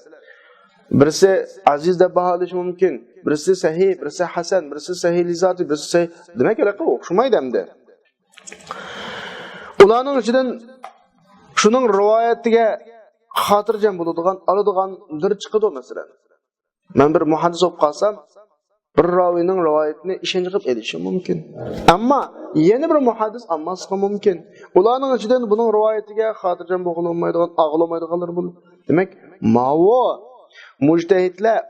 بىرسى ئەزىز دەپ باھالىشى مۇمكىن، بىرسى سەھىھ، بىرسى ھەسەن، بىرسى سەھىھ لىزاتى، بىرسى سەھىھ. دېمەك، ھېلىقى ئوخشىمايدۇ ئەمدى. ئۇلارنىڭ ئىچىدىن شۇنىڭ رىۋايىتىگە خاتىرجەم بولىدىغان، ئالىدىغان بىر چىقىدۇ، مەسىلەن. مەن بىر مۇھەددىس بولۇپ قالسام، بىر راۋىنىڭ رىۋايىتىنى ئىشەنچ قىلىپ ئېلىشىم مۇمكىن. ئەمما يەنە بىر مۇھەددىس ئالماسلىقى مۇمكىن. ئۇلارنىڭ ئىچىدىن بۇنىڭ رىۋايىتىگە خاتىرجەم بولغىلى بولمايدىغان، ئاغلىمايدىغانلار بولىدۇ. دېمەك، ماۋۇ مۇجتەھىدلەر،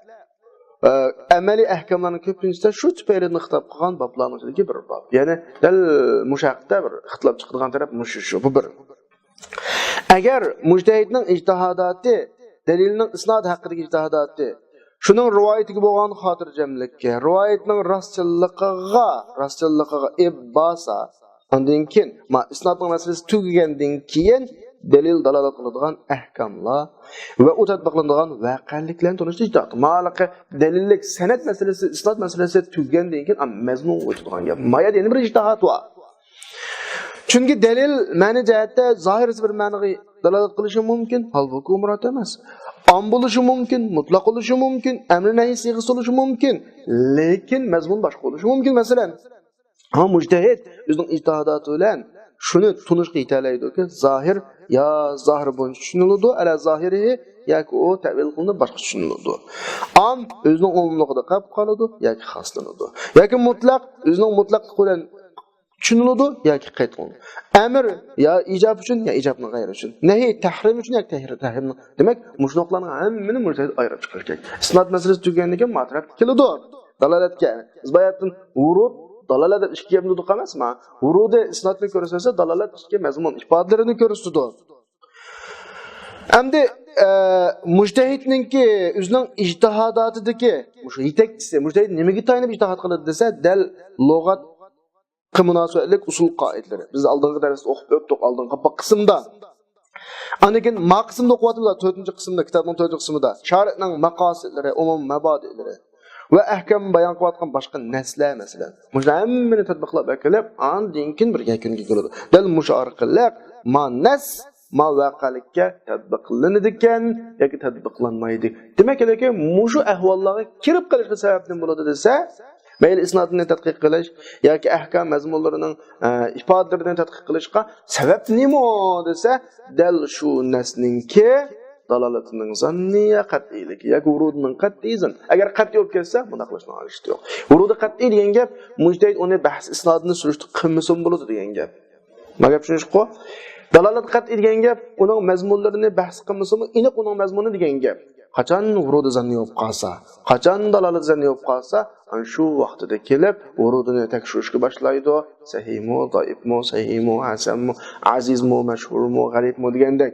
ئە، ئەمەلىي ئەھكاملارنىڭ كۆپىنچىسىدە شۇ تۈپەيلىدىن خىتاب قىلغان بابلارنىڭ ئىچىدىكى بىر باب. يەنى دەل مۇشۇ ھەقتە بىر ئىختىلاپ چىقىدىغان تەرەپ مۇشۇ، شۇ، بۇ بىر. ئەگەر مۇجتەھىدنىڭ ئىجتىھاداتى، دەلىلنىڭ ئىسنادى ھەققىدىكى ئىجتىھاداتى، شۇنىڭ رىۋايىتىگە بولغان خاتىرجەملىككە، رىۋايەتنىڭ راستچىللىقىغا، راستچىللىقىغا ئېلىپ بارسا، ئاندىن كېيىن، ما، ئىسنادنىڭ مەسىلىسى تۈگىگەندىن كېيىن، دەلىل دالالەت قىلىدىغان ئەھكاملار ۋە ئۇ تەتبىقلىنىدىغان ۋەقەلىكلەرنى تونۇشتا ئىجتىھاد. مالىقى دەلىللىك سەنەد مەسىلىسى، ئىسناد مەسىلىسى تۈگىگەندىن كېيىن، ئا، مەزمۇنغا ئۆتىدىغان گەپ. ما يەردە يەنە بىر ئىجتىھاد بار. چۈنكى دەلىل مەنە جەھەتتە زاھىرسى بىر مەنىگە دالالەت قىلىشى مۇمكىن، ھالبۇكى ئۇ مۇراد ئەمەس. ئام بولۇشى مۇمكىن، مۇتلەق بولۇشى مۇمكىن، ئەمرى نەھى سىيغىسى بولۇشى مۇمكىن، لېكىن مەزمۇن باشقا بولۇشى مۇمكىن. مەسىلەن، ھا، مۇجتەھىد ئۆزىنىڭ ئىجتىھاداتى بىلەن شۇنى تونۇشقا يېتەلەيدۇكى، زاھىر يا زاھىر بويىچە چۈشىنىلىدۇ، ئەلە زاھىرىھى ياكى ئۇ تەۋىل قىلىنىپ باشقا چۈشىنىلىدۇ. ئام ئۆزىنىڭ ئومۇملۇقىدا قېلىپ قالىدۇ ياكى خاسلىنىدۇ. ياكى مۇتلەق ئۆزىنىڭ مۇتلەقلىقى بىلەن چۈشىنىلىدۇ ياكى قەيت قىلىنىدۇ. ئەمر يا ئىجاب ئۈچۈن يا ئىجابنىڭ غەيرى ئۈچۈن. نەھى تەھرىم ئۈچۈن ياكى تەھرىم، تەھرىمنىڭ. دېمەك، مۇشۇنىڭلارنىڭ ھەممىنى مۇجتەھىد ئايرىپ چىقىرىش كېرەك. ئىسناد مەسىلىسى تۈگىگەندىن كېيىن ما تەرەپكە كېلىدۇ. دالالەتكە. بىز باياتتىن ۋۇرۇد، دالالەت دەپ ئىككى گەپنى دېدۇق ئەمەسمۇ؟ ۋۇرۇدى ئىسنادنى كۆرسەتسە، دالالەت ئىككى مەزمۇن ئىپادىلىرىنى كۆرسىتىدۇ. ئەمدى، ئە، مۇجتەھىدنىڭكى ئۆزىنىڭ ئىجتىھاداتىدىكى مۇشۇ يېتەكچىسى، مۇجتەھىد نېمىگە تايىنىپ ئىجتىھاد قىلىدۇ دېسە، دەل لۇغەتقا مۇناسىۋەتلىك ئۇسۇل قائىدىلىرى. بىز ئالدىنقى دەرستە ئوقۇپ ئۆتتۇق، ئالدىنقى قىسىمدا. ئاندىن كېيىن ما قىسىمدا ئوقۇۋاتىمىز، تۆتىنچى قىسىمدا، كىتابنىڭ تۆتىنچى قىسمىدا شارىئنىڭ مەقاسىدلىرى، ئومۇمىي مەبادىئلىرى ۋە ئەھكام بايان قىلىۋاتقان باشقا نەسلەر، مەسىلەن، مۇشۇلار ھەممىنى تەتبىقلاپ ئەكېلىپ، ئاندىن كېيىن بىر يەكۈنگە كېلىدۇ. دەل مۇشۇ ئارقىلىق ما نەس ما ۋەقەلىككە تەتبىقلىنىدىكەن ياكى تەتبىقلانمايدۇ. دېمەك، ھېلىكى مۇشۇ ئەھۋاللارغا كىرىپ قېلىشقا سەۋەب نېمە بولىدۇ دېسە، مەيلى ئىسنادىنى تەتقىق قىلىش ياكى ئەھكام مەزمۇنلىرىنىڭ، ئە، ئىپادىلىرىنى تەتقىق قىلىشقا سەۋەب نېمە دېسە، دەل شۇ نەسنىڭكى دالالىتىنىڭ زاننىيە قەتئىيلىكى ياكى ۋۇرۇدىنىڭ قەتئىي زان. ئەگەر قەتئىي بولۇپ كەتسە، بۇنداق قىلىشنىڭ ھاجىتى يوق. ۋۇرۇدى قەتئىي دېگەن گەپ، مۇجتەھىد ئۇنى بەھس ئىسنادىنى سۈرۈشتە قىلمىسىمۇ بولىدۇ دېگەن گەپ. ما گەپ چۈشىنىشقۇ؟ دالالەت قەتئىي دېگەن گەپ، ئۇنىڭ مەزمۇنلىرىنى بەھس قىلمىسىمۇ، ئېنىق ئۇنىڭ مەزمۇنى دېگەن گەپ. قاچان ۋۇرۇدى زاننىي بولۇپ قالسا، قاچان دالالەت زاننىي بولۇپ قالسا، ئەنە شۇ ۋاقتىدا كېلىپ ۋۇرۇدىنى تەكشۈرۈشكە باشلايدۇ. سەھىھمۇ، زەئىپمۇ، سەھىھمۇ، ھەسەنمۇ، ئەزىزمۇ، مەشھۇرمۇ، غەرىبمۇ دېگەندەك.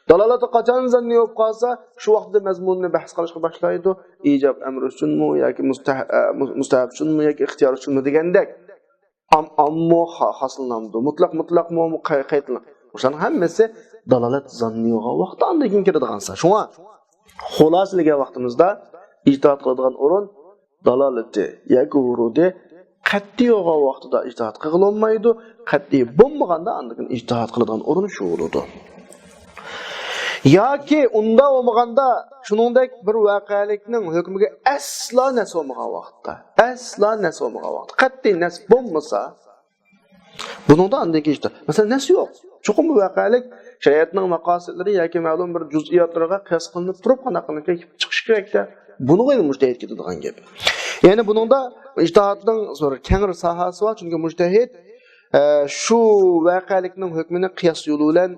دالالەت قاچان زاننىي بولۇپ قالسا، شۇ ۋاقتىدا مەزمۇنىنى بەھس قىلىشقا باشلايدۇ. ئىجاب ئەمر ئۈچۈنمۇ ياكى مۇستەھ-، ئە، مۇ-، مۇستەھەب ئۈچۈنمۇ ياكى ئىختىيار ئۈچۈنمۇ دېگەندەك. ئام-، ئاممۇ خا-، خاسلىنامدۇ؟ مۇتلەق، مۇتلەقمۇ؟ مۇ-، قەي-، قەيتىلىڭ. مۇشۇلارنىڭ ھەممىسى دالالەت زاننىيغا ۋاقتى ئاندىن كېيىن كىرىدىغان سان. شۇڭا خۇلاسىلىگەن ۋاقتىمىزدا ئىجتىھاد قىلىدىغان ئورۇن دالالىتى ياكى ۋۇرۇدى قەتئىي بولغان ۋاقتىدا ئىجتىھاد قىلغىلى بولمايدۇ، قەتئىي بولمىغاندا ئاندىن كېيىن ئىجتىھاد قىلىدىغان ئورۇن شۇ بولىدۇ. ياكى ئۇنداق بولمىغاندا، شۇنىڭدەك بىر ۋەقەلىكنىڭ ھۆكمىگە ئەسلا نەس بولمىغان ۋاقىتتا، ئەسلا نەس بولمىغان ۋاقىتتا، قەتئىي نەس بولمىسا، بۇنىڭدا ئاندىن كېيىن ئىجتىھاد. مەسىلەن، نەس يوق. چوقۇم بۇ ۋەقەلىك شەرىئەتنىڭ مەقاسىدلىرى ياكى مەلۇم بىر جۇزئىياتلىرىغا قىياس قىلىنىپ تۇرۇپ، قانداق قىلىپ چىقىش كېرەكتە؟ بۇنىڭغا ئەمدى مۇجتەھىد كېتىدىغان گەپ. يەنى بۇنىڭدا ئىجتىھادنىڭ زور كەڭرى ساھەسى بار، چۈنكى مۇجتەھىد، ئە، شۇ ۋەقەلىكنىڭ ھۆكمىنى قىياس يولى بىلەن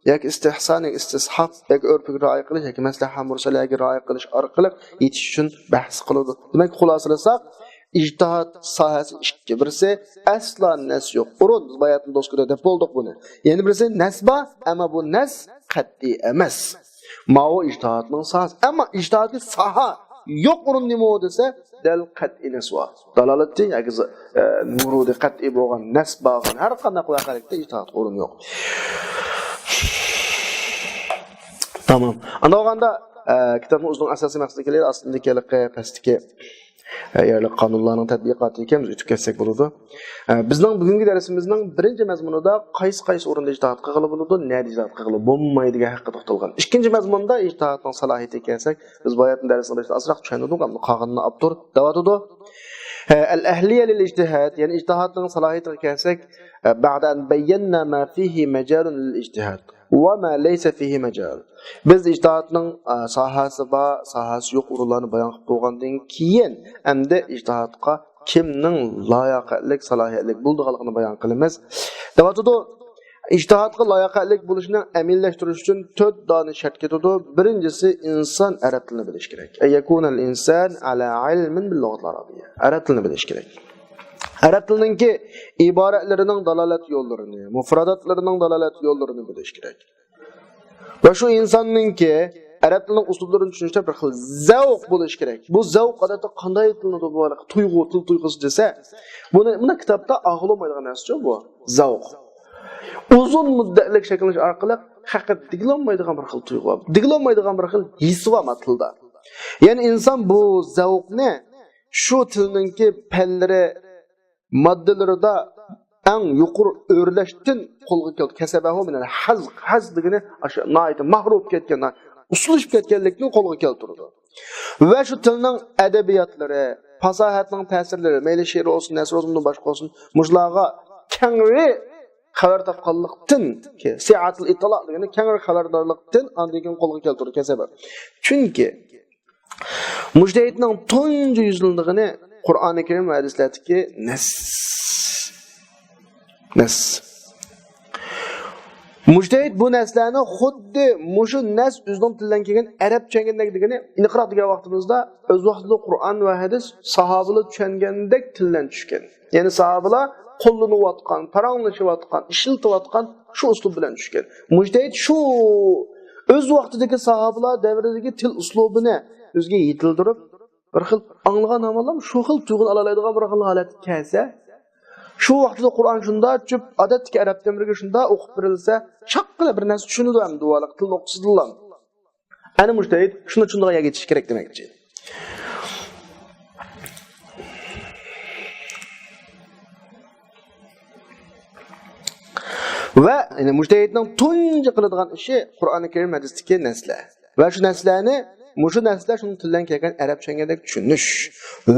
ياكى ئىستىھسان، ياكى ئىستىسھاب، ياكى ئۆرپىگە رىئايە قىلىش، ياكى مەسلىھە مۇرسەلەگە رىئايە قىلىش ئارقىلىق يېتىش ئۈچۈن بەھس قىلىدۇ. دېمەك، خۇلاسىلىساق، ئىجتىھاد ساھەسى ئىككى. بىرسى، ئەسلا نەس يوق ئورۇن، بىز باياتىن دوسكىدا دەپ بولدۇق بۇنى. يەنە بىرسى، نەس بار، ئەمما بۇ نەس قەتئىي ئەمەس. ماۋۇ ئىجتىھادنىڭ ساھەسى. ئەمما ئىجتىھادتىكى ساھە يوق ئورۇن نېمە دېسە، دەل قەتئىي نەس بار. دالالىتى ياكى ز-، ئە، ۋۇرۇدى قەتئىي بولغان نەس بارغان ھەر قانداق ۋەقەلىكتە ئىجتىھادقا ئورۇن يوق. تامام. ئانداق بولغاندا، ئە، كىتابنىڭ ئۆزىنىڭ ئاساسىي مەقسىتىگە كېلەيلى، ئاستىدىكى ھېلىقى پەستىكى، ئە، يەرلىك قانۇنلارنىڭ تەتبىقاتىدىكى بىز ئۆتۈپ كەتسەك بولىدۇ. ئە، بىزنىڭ بۈگۈنكى دەرسىمىزنىڭ بىرىنچى مەزمۇنىدا قايسى، قايسى ئورۇندا ئىجتىھاد قىلغىلى بولىدۇ، نەدە ئىجتىھاد قىلغىلى بولمايدىغان ھەققىدە توختالغان. ئىككىنچى مەزمۇندا ئىجتىھادنىڭ سالاھىيىتىگە كەلسەك، بىز باياتىن دەرسنىڭ بېشىدا ئازراق چۈشەندۈردۇق، ئەمما قالغىنىنى ئاپتور دەۋاتىدۇ. ئە، الأهلية للاجتهاد، يەنى ئىجتىھادنىڭ سالاھىيىتىگە كەلسەك، ئە، بعد أن بينا ما فيه مجال للاجتهاد وما ليس فيه مجال. بىز ئىجتىھادنىڭ، ئە، ساھەسى بار، ساھەسى يوق ئورۇنلارنى بايان قىلىپ بولغاندىن كېيىن، ئەمدى ئىجتىھادقا كىمنىڭ لاياقەتلىك، سالاھىيەتلىك بولىدىغانلىقىنى بايان قىلىمىز. دەۋاتىدۇ، ئىجتىھادقا لاياقەتلىك بولۇشنىڭ ئەمەلىيلەشتۈرۈش ئۈچۈن تۆت دانە شەرت كېتىدۇ. بىرىنچىسى، ئىنسان ئەرەب تىلىنى بىلىشى كېرەك. أن يكون الإنسان على علم باللغة العربية. ئەرەب تىلىنى بىلىشى كېرەك. ئەرەب تىلىنىڭكى ئىبارەتلىرىنىڭ دالالەت يوللىرىنى، مۇفراداتلىرىنىڭ دالالەت يوللىرىنى بىلىشى كېرەك. ۋە شۇ ئىنساننىڭكى ئەرەب تىلىنىڭ ئۇسلۇبلىرىنى چۈشىنىشتە بىر خىل زەۋق بولۇشى كېرەك. بۇ زەۋق ئادەتتە قانداق تىلىنىدۇ؟ بۇ ھېلىقى تۇيغۇ، تىل تۇيغۇسى دېسە، بۇنى، بۇنى كىتابتا ئاغلىمايدىغان نەرسىچۇ بۇ زەۋق. ئۇزۇن مۇددەتلىك شەكىللىنىش ئارقىلىق ھەققىدە دېگىلى بولمايدىغان بىر خىل تۇيغۇ، دېگىلى بولمايدىغان بىر خىل ھېسى بار ما تىلدا. يەنى ئىنسان بۇ زەۋقنى شۇ تىلنىڭكى پەنلىرى، ماددىلىرىدا ئەڭ يۇقىرى ئۆرلەشتىن قولغا كەلتۈرىدۇ. كەسەبەھۇ مىنەل ھەزق. ھەزق دېگىنى ئاشۇ ناھايىتى مەھرۇ بولۇپ كەتكەن، ئۇسسۇللىشىپ كەتكەنلىكنى قولغا كەلتۈرىدۇ. ۋە شۇ تىلنىڭ ئەدەبىياتلىرى، پاساھەتنىڭ تەسىرلىرى، مەيلى شېئىر بولسۇن، نەسر بولسۇن، بۇندىن باشقا بولسۇن، مۇشۇلارغا كەڭرى خەۋەر تاپقانلىقتىن، سىئەتۇل ئىتتىلا دېگىنى كەڭرى خەۋەردارلىقتىن ئاندىن كېيىن قولغا كەلتۈرىدىكەن سەۋەب. چۈنكى مۇجتەھىدنىڭ تۇنجى يۈزلىنىدىغىنى قۇرئانى كەرىم ۋە ھەدىسلەردىكى نەس. نەس. مۇجتەھىد بۇ نەسلەرنى خۇددى مۇشۇ نەس ئۆزىنىڭ تىلىدىن كەلگەن ئەرەبچە چۈشەنگەندەك دېگىنى، ئېنىقراق دېگەن ۋاقتىمىزدا ئۆز ۋاقتىدا قۇرئان ۋە ھەدىس ساھابىلار چۈشەنگەندەك تىلدىن چۈشكەن. يەنى ساھابىلار قوللىنىۋاتقان، پاراڭلىشىۋاتقان، ئىشلىتىۋاتقان شۇ ئۇسلۇب بىلەن چۈشكەن. مۇجتەھىد شۇ ئۆز ۋاقتىدىكى ساھابىلار دەۋرىدىكى تىل ئۇسلۇبىنى ئۆزىگە يېتىلدۈرۈپ، بىر خىل ئاڭلىغان ھامانلا شۇ خىل تۇيغۇنى ئالالايدىغان بىر خىل ھالەتكە كەلسە، شۇ ۋاقتىدا قۇرئان شۇنداق چۈپ، ئادەتتىكى ئەرەب تەمرىگە شۇنداق ئوقۇپ بېرىلسە، شاققىلا بىر نەرسە چۈشىنىدۇ ئەمدى دۇئالىق تىل نۇقتىسىدىنلا. ئەنە مۇجتەھىد شۇنى چۈشىنىدىغان يەرگە يېتىشى كېرەك دېمەكچى. ۋە يەنى مۇجتەھىدنىڭ تۇنجى قىلىدىغان ئىشى قۇرئانى كەرىم، ھەدىستىكى نەسلەر. ۋە شۇ نەسلەرنى، مۇشۇ نەسلەر شۇنىڭ تىلدىن كەلگەن ئەرەبچە چۈشەنگەندەك چۈشىنىش.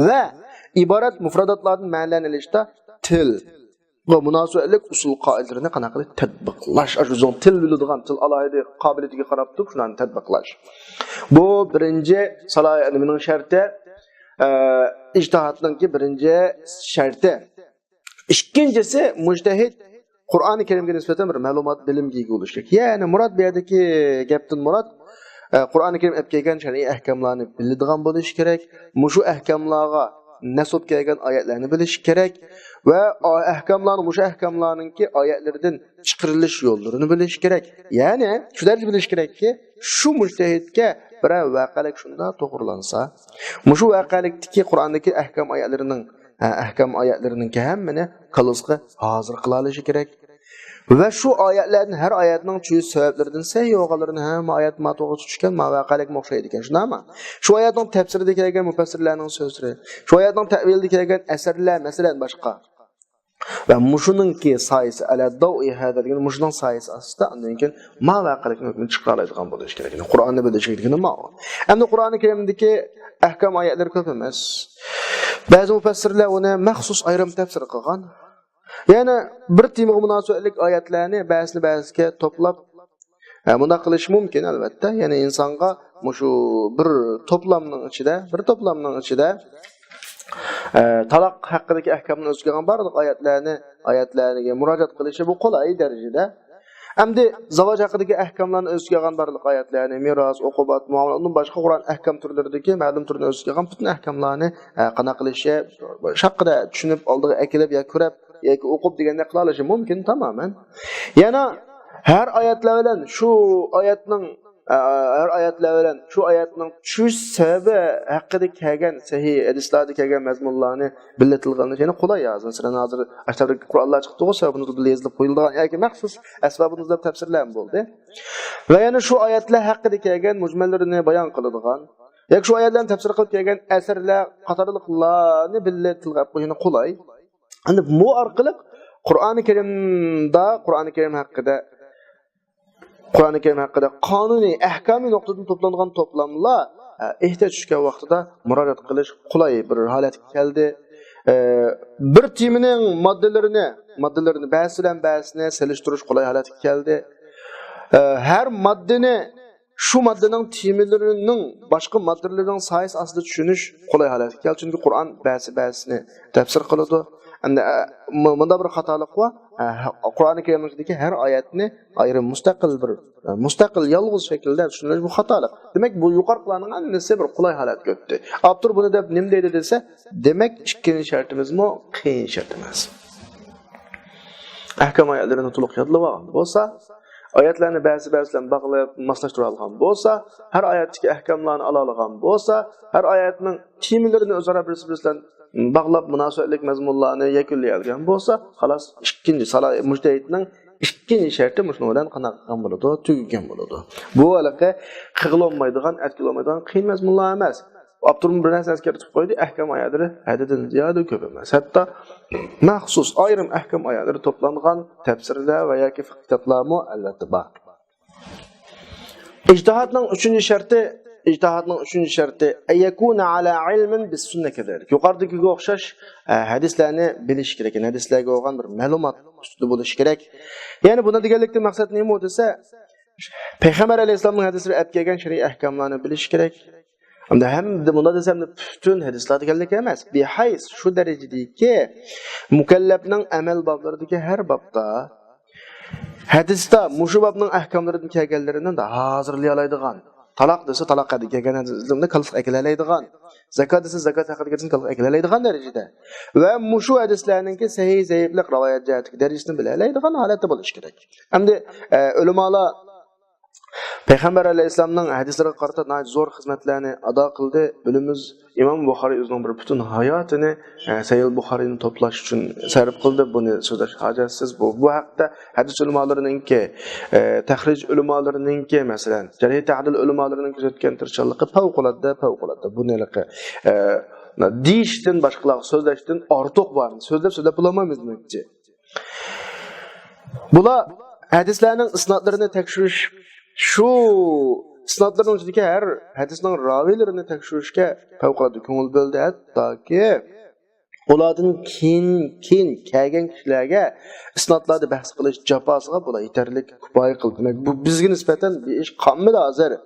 ۋە ئىبارەت مۇفراداتلاردىن مەنىلەرنى ئېلىشتا تىل ۋە مۇناسىۋەتلىك ئۇسۇل قائىدىلىرىنى قانداق قىلىپ تەتبىقلاش. ئاشۇ ئۆزىنىڭ تىل بىلىدىغان، تىل ئالاھىدە قابىلىيىتىگە قاراپ تۇرۇپ شۇلارنى تەتبىقلاش. بۇ بىرىنچى سالاھىيەت نېمىنىڭ شەرتى؟ ئە، ئىجتىھادنىڭكى بىرىنچى شەرتى. ئىككىنچىسى، مۇجتەھىد قۇرئانى كەرىمگە نىسبەتەن بىر مەلۇمات، بىلىمگە ئىگە بولۇشى كېرەك. يەنى مۇراد بۇ يەردىكى گەپتىن مۇراد، ئە، قۇرئانى كەرىم ئەپ كەلگەن شەرئىي ئەھكاملارنى بىلىدىغان بولۇشى كېرەك. مۇشۇ ئەھكاملارغا نەس بولۇپ كەلگەن ئايەتلەرنى بىلىشى كېرەك. ۋە ئا-، ئەھكاملارنى، مۇشۇ ئەھكاملارنىڭكى ئايەتلىرىدىن چىقىرىلىش يوللىرىنى بىلىشى كېرەك. يەنى شۇ دەرىجىدە بىلىشى كېرەككى، شۇ مۇجتەھىدكە بىرەر ۋەقەلىك شۇنداق توغرىلانسا، مۇشۇ ۋەقەلىكتىكى قۇرئاندىكى ئەھكام ئايەتلىرىنىڭ، ھە، ئەھكام ئايەتلىرىنىڭكى ھەممىنى كاللىسىغا ھازىر قىلالىشى كېرەك. ۋە شۇ ئايەتلەردىن ھەر ئايەتنىڭ چۈشۈش سەۋەبلىرىدىن سەھىھ بولغانلىرىنى ھەممە ئايەت ما توغرا چۈشكەن، ما ۋەقەلىكمۇ ئوخشايدىكەن، شۇنداقمۇ؟ شۇ ئايەتنىڭ تەپسىرىدە كەلگەن مۇپەسسىرلەرنىڭ سۆزلىرى، شۇ ئايەتنىڭ تەئۋىلىدە كەلگەن ئەسەرلەر، مەسىلەن، باشقا. ۋە مۇشۇنىڭكى سايىسى، ئەلە دەۋئى ھەزا دېگەن مۇشۇنىڭ سايىسى ئاستىدا ئاندىن كېيىن ما ۋەقەلىكنىڭ ھۆكمىنى چىقىرالايدىغان بولۇش كېرەك. يەنى قۇرئاننى بىلىش دېگىنى ماۋۇ. ئەمدى قۇرئانى كەرىمدىكى ئەھكام ئايەتلىرى كۆپ ئەمەس. بەزى مۇپەسسىرلەر ئۇنى مەخسۇس ئايرىم تەپسىر قىلغان. يەنى بىر تېمىغا مۇناسىۋەتلىك ئايەتلەرنى بەزىسىنى بەزىسىگە توپلاپ، ئە، مۇنداق قىلىش مۇمكىن، ئەلۋەتتە. يەنى ئىنسانغا مۇشۇ بىر توپلامنىڭ ئىچىدە، بىر توپلامنىڭ ئىچىدە، ئە، تالاق ھەققىدىكى ئەھكامنى ئۆز ئىچىگە ئالغان بارلىق ئايەتلەرنى، ئايەتلەرگە مۇراجىئەت قىلىشى بۇ قولاي دەرىجىدە. ئەمدى زاۋاج ھەققىدىكى ئەھكاملارنى ئۆز ئىچىگە ئالغان بارلىق ئايەتلەرنى، مىراس، ئوقۇبات، مۇئامىلە، ئۇندىن باشقا قۇرئان ئەھكام تۈرلىرىدىكى مەلۇم تۈردىن ئۆز ئىچىگە ئالغان پۈتۈن ئەھكاملارنى، ئە، قانداق قىلىشى، شاققىدە چۈشىنىپ، ئالدىغا ئەكېلىپ يا كۆرۈپ، ياكى ئوقۇپ دېگەندەك قىلالىشى مۇمكىن تامامەن. يەنە ھەر ئايەتلەر بىلەن شۇ ئايەتنىڭ، ئە، ھەر ئايەتلەر بىلەن شۇ ئايەتنىڭ چۈشۈش سەۋەبى ھەققىدە كەلگەن سەھىھ ھەدىسلەردە كەلگەن مەزمۇنلارنى بىللە تىلغا ئېلىش يەنە قولاي ھازىر. مەسىلەن، ھازىر ئاشۇ قۇرئانلار چىقتىغۇ، سەۋەبى نۇزۇل بىللە يېزىلىپ قويۇلىدىغان ياكى مەخسۇس ئەسبابى نۇزۇل دەپ تەپسىرلەرمۇ بولدى. ۋە يەنە شۇ ئايەتلەر ھەققىدە كەلگەن مۇجمەللىرىنى بايان قىلىدىغان ياكى شۇ ئايەتلەرنى تەپسىر قىلىپ كەلگەن ئەسەرلەر قاتارلىقلارنى بىللە تىلغا ئېلىپ قويۇشنى قولاي. ئەمدى بۇ ئارقىلىق قۇرئانى كەرىمدا، قۇرئانى كەرىم ھەققىدە، قۇرئانى كەرىم ھەققىدە قانۇنىي، ئەھكامىي نۇقتىدىن توپلانغان توپلاملار، ئە، ئېھتىياج چۈشكەن ۋاقتىدا مۇراجىئەت قىلىش قولاي بىر ھالەتكە كەلدى. ئە، بىر تېمىنىڭ ماددىلىرىنى، ماددىلىرىنى بەزىسى بىلەن بەزىسىنى سېلىشتۇرۇش قولاي ھالەتكە كەلدى. ئە، ھەر ماددىنى شۇ ماددىنىڭ تېمىلىرىنىڭ باشقا ماددىلىرىنىڭ سايىسى ئاستىدا چۈشىنىش قولاي ھالەتكە كەلدى. چۈنكى قۇرئان بەزى، بەزىسىنى تەپسىر قىلىدۇ. ئەمدى، ئە، مۇ-، مۇندا بىر خاتالىق بار. ئە، قۇرئانى كەرىمدىكى ھەر ئايەتنى ئايرىم مۇستەقىل بىر، ئە، مۇستەقىل، يالغۇز شەكىلدە چۈشىنىش بۇ خاتالىق. دېمەك، بۇ يۇقىرىقىلارنىڭ ھەممىسى بىر قولاي ھالەتكە ئۆتتى. ئاپتور بۇنى دەپ نېمە دەيدۇ دېسە، دېمەك، ئىككىنچى شەرتىمىزمۇ قىيىن شەرت ئەمەس. ئەھكام ئايەتلىرىنى تولۇق يادلىۋالغان بولسا، ئايەتلەرنى بەزى بەزى بىلەن باغلاپ ماسلاشتۇرۇۋالغان بولسا، ھەر ئايەتتىكى ئەھكاملارنى ئالالىغان بولسا، ھەر ئايەتنىڭ تېمىلىرىنى ئۆزئارا بىرسى بىرسى بىلەن باغلاپ مۇناسىۋەتلىك مەزمۇنلارنى يەكۈنلىيەلىگەن بولسا، خالاس، ئىككىنچى سالا-، مۇجتەھىدنىڭ ئىككىنچى شەرتى مۇشۇنىڭ بىلەن قانداق قىلغان بولىدۇ؟ تۈگىگەن بولىدۇ. بۇ ھېلىقى قىلغىلى بولمايدىغان، ئەتكىلى بولمايدىغان قىيىن مەزمۇنلار ئەمەس. ئاپتورمۇ بىر نەرسە ئەسكەرتىپ قويدى، ئەھكام ئايەتلىرى ھەددىدىن زىيادە كۆپ ئەمەس. ھەتتا مەخسۇس ئايرىم ئەھكام ئايەتلىرى توپلانغان تەپسىرلەر ۋە ياكى فىقھ كىتابلارمۇ ئەلۋەتتە بار. ئىجتىھادنىڭ ئۈچىنچى شەرتى ئىجتىھادنىڭ ئۈچىنچى شەرتى، أن يكون على علم بالسنة كذلك. يۇقىرىدىكىگە ئوخشاش، ئە، ھەدىسلەرنى بىلىش كېرەك. يەنى ھەدىسلەرگە بولغان بىر مەلۇمات ئۈستىدە بولۇش كېرەك. يەنى بۇنى دېگەنلىكتىن مەقسەت نېمە دېسە، پەيغەمبەر ئەلەيھىسسالامنىڭ ھەدىسلىرى ئەپ كەلگەن شەرئىي ئەھكاملارنى بىلىش كېرەك. ئەمدى ھەمدە بۇنداق دېسەم، پۈتۈن ھەدىسلار دېگەنلىك ئەمەس. بىھەيس، شۇ دەرىجىدىكى مۇكەللەپنىڭ ئەمەل بابلىرىدىكى ھەر بابتا، ھەدىستە مۇشۇ بابنىڭ ئەھكاملىرىدىن كەلگەنلىرىنى ھازىرلىيالايدىغان، تالاق دېسە تالاق ھەققىدە كەلگەن ھەدىسلەرنى كاللىق ئەكىلەلەيدىغان، زاكات دېسە زاكات ھەققىدە كەلگەن كاللىق ئەكىلەلەيدىغان دەرىجىدە ۋە مۇشۇ ھەدىسلەرنىڭكى سەھىھ زەئىپلىك راۋايەت جەھەتتىكى دەرىجىسىنى بىلەلەيدىغان ھالەتتە بولۇش كېرەك. ئەمدى، ئە، ئۆلىمالار پەيغەمبەر ئەلەيھىسسالامنىڭ ھەدىسلىرىگە قارىتا ناھايىتى زور خىزمەتلەرنى ئادا قىلدى. بىلىمىز، ئىمام بۇخارىي ئۆزىنىڭ بىر پۈتۈن ھاياتىنى، ئە، سەھىھ بۇخارىينى توپلاش ئۈچۈن سەرپ قىلدى. بۇنى سۆزلەش ھاجەتسىز. بۇ، بۇ ھەقتە ھەدىس ئۆلىمالىرىنىڭكى، ئە، تەخرىج ئۆلىمالىرىنىڭكى، مەسىلەن، جەرھ تەدىل ئۆلىمالىرىنىڭ كۆرسەتكەن تىرىشچانلىقى پەۋقۇلئاددە، پەۋقۇلئاددە. بۇنى ھېلىقى، ئە، دېيىشتىن باشقىلارغا سۆزلەشتىن ئارتۇق بار. سۆزلەپ، سۆزلەپ بولالمايمىز دېمەكچى. بۇلار ھەدىسلەرنىڭ ئىسنادلىرىنى تەكشۈرۈش، شۇ ئىسنادلىرىنىڭ ئىچىدىكى ھەر ھەدىسنىڭ راۋىيلىرىنى تەكشۈرۈشكە پەۋقۇلئاددە كۆڭۈل بۆلدى. ھەتتاكى ئۇلاردىن كېيىن، كېيىن كەلگەن كىشىلەرگە ئىسنادلاردا بەھس قىلىش جاپاسىغا بۇلار يېتەرلىك كۇپايە قىلدى. دېمەك، بۇ بىزگە نىسبەتەن بىر ئىش قالمىدى ھازىر.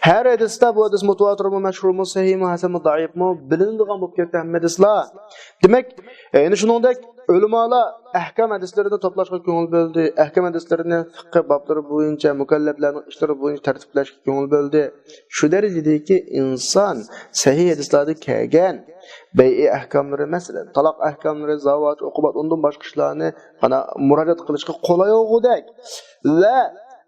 ھەر ھەدىستە بۇ ھەدىس مۇتەۋاتىرمۇ، مەشھۇرمۇ، سەھىھمۇ، ھەسەنمۇ، زەئىپمۇ بىلىنىدىغان بولۇپ كەتتى ھەممە ھەدىسلەر. دېمەك، يەنە شۇنىڭدەك ئۆلىمالار ئەھكام ھەدىسلىرىنى توپلاشقا كۆڭۈل بۆلدى. ئەھكام ھەدىسلىرىنى فىقھى بابلىرى بويىچە، مۇكەللەپلەرنىڭ ئىشلىرى بويىچە تەرتىپلەشكە كۆڭۈل بۆلدى. شۇ دەرىجىدىكى ئىنسان سەھىھ ھەدىسلەردە كەلگەن بەيئە ئەھكاملىرى، مەسىلەن، تالاق ئەھكاملىرى، زاۋات، ئوقۇبات، ئۇندىن باشقا ئىشلارنى مانا مۇراجىئەت قىلىشقا قولايلىغۇدەك ۋە،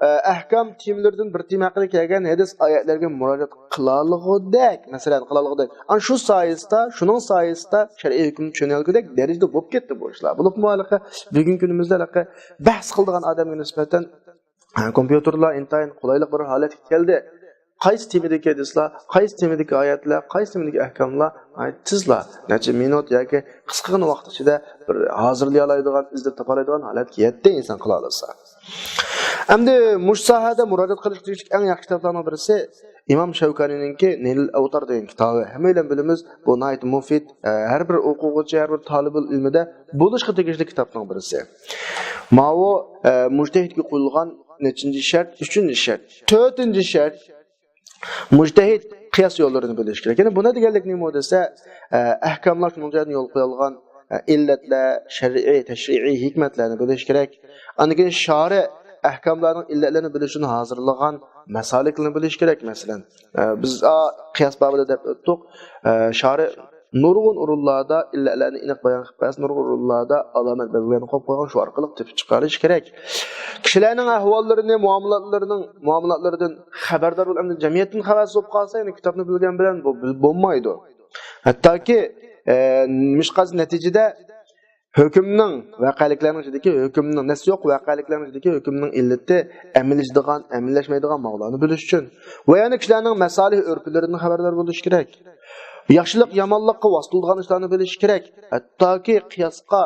ئە، ئەھكام تېمىلىرىدىن بىر تېما ھەققىدە كەلگەن ھەدىس ئايەتلەرگە مۇراجىئەت قىلالىغۇدەك، مەسىلەن، قىلالىغۇدەك. ئانا شۇ سايىسىدا، شۇنىڭ سايىسىدا شەرئىي ھۆكۈمنى چۈشىنەلىگۈدەك دەرىجىدە بولۇپ كەتتى بۇ ئىشلار. بولۇپمۇ ھېلىقى بۈگۈنكى كۈنىمىزدە ھېلىقى بەھس قىلىدىغان ئادەمگە نىسبەتەن، ھە، كومپيۇتېرلار ئىنتايىن قولايلىق بىر ھالەتكە كەلدى. قايسى تېمىدىكى ھەدىسلار، قايسى تېمىدىكى ئايەتلەر، قايسى تېمىدىكى ئەھكاملار ناھايىتى تېزلا، نەچچە مىنۇت ياكى قىسقىغىنە ۋاقىت ئىچىدە بىر ھازىرلىيالايدىغان، ئىزدەپ تاپالايدىغان ھالەتكە يەتتى ئىنسان قىلالىسا. ئەمدى مۇشۇ ساھەدە مۇراجىئەت قىلىش تېگىشلىك ئەڭ ياخشى كىتابلارنىڭ بىرسى ئىمام شەۋكانىينىڭكى نەيلۇل ئەۋتار دېگەن كىتابى. ھەممەيلەن بىلىمىز، بۇ ناھايىتى مۇفىد، ئە، ھەر بىر ئوقۇغۇچى، ھەر بىر تالىبۇل ئىلمىدە بولۇشقا تېگىشلىك كىتابنىڭ بىرسى. ماۋۇ، ئە، مۇجتەھىدكە قويۇلغان نەچچىنچى شەرت؟ ئۈچىنچى شەرت. تۆتىنچى شەرت، مۇجتەھىد قىياس يوللىرىنى بىلىش كېرەك. يەنى بۇنى دېگەنلىك نېمە دېسە، ئە، ئەھكاملار شۇنىڭ جايىدا يولغا قويۇلغان، ئە، ئىللەتلەر، شەرئىي، تەشرىئىي ھېكمەتلەرنى بىلىش كېرەك. ئاندىن كېيىن شارى ئەھكاملارنىڭ ئىللەتلىرىنى بىلىش ئۈچۈن ھازىرلىغان مەسالىكلىرىنى بىلىش كېرەك. مەسىلەن، ئە، بىز، ئا، قىياس بابىدا دەپ ئۆتتۇق. ئە، شارى نۇرغۇن ئورۇنلاردا ئىللەتلەرنى ئېنىق بايان قىلىپ بەرسە، نۇرغۇن ئورۇنلاردا ئالامەت بەلگىلەرنى قويۇپ قويغان، شۇ ئارقىلىق تېپىپ چىقىرىش كېرەك. كىشىلەرنىڭ ئەھۋاللىرىنى، مۇئامىلاتلىرىنىڭ، مۇئامىلاتلىرىدىن خەۋەردار بول-، ئەمدى جەمئىيەتتىن خەۋەرسىز بولۇپ قالسا، يەنە كىتابنى بىلگەن بىلەن بۇ بىل-، بولمايدۇ. ھەتتاكى، ئە، نېمىشقا نەتىجىدە ھۆكۈمنىڭ، ۋەقەلىكلەرنىڭ ئىچىدىكى ھۆكۈمنىڭ، نەس يوق ۋەقەلىكلەرنىڭ ئىچىدىكى ھۆكۈمنىڭ ئىللىتى ئەمەللىشىدىغان، ئەمەللەشمەيدىغان ماۋۇلارنى بىلىش ئۈچۈن ۋە يەنە كىشىلەرنىڭ مەسالىھ ئۆرپلىرىدىن خەۋەردار بولۇش كېرەك. ياخشىلىق يامانلىققا ۋاسىتە بولىدىغان ئىشلارنى بىلىش كېرەك. ھەتتاكى قىياسقا،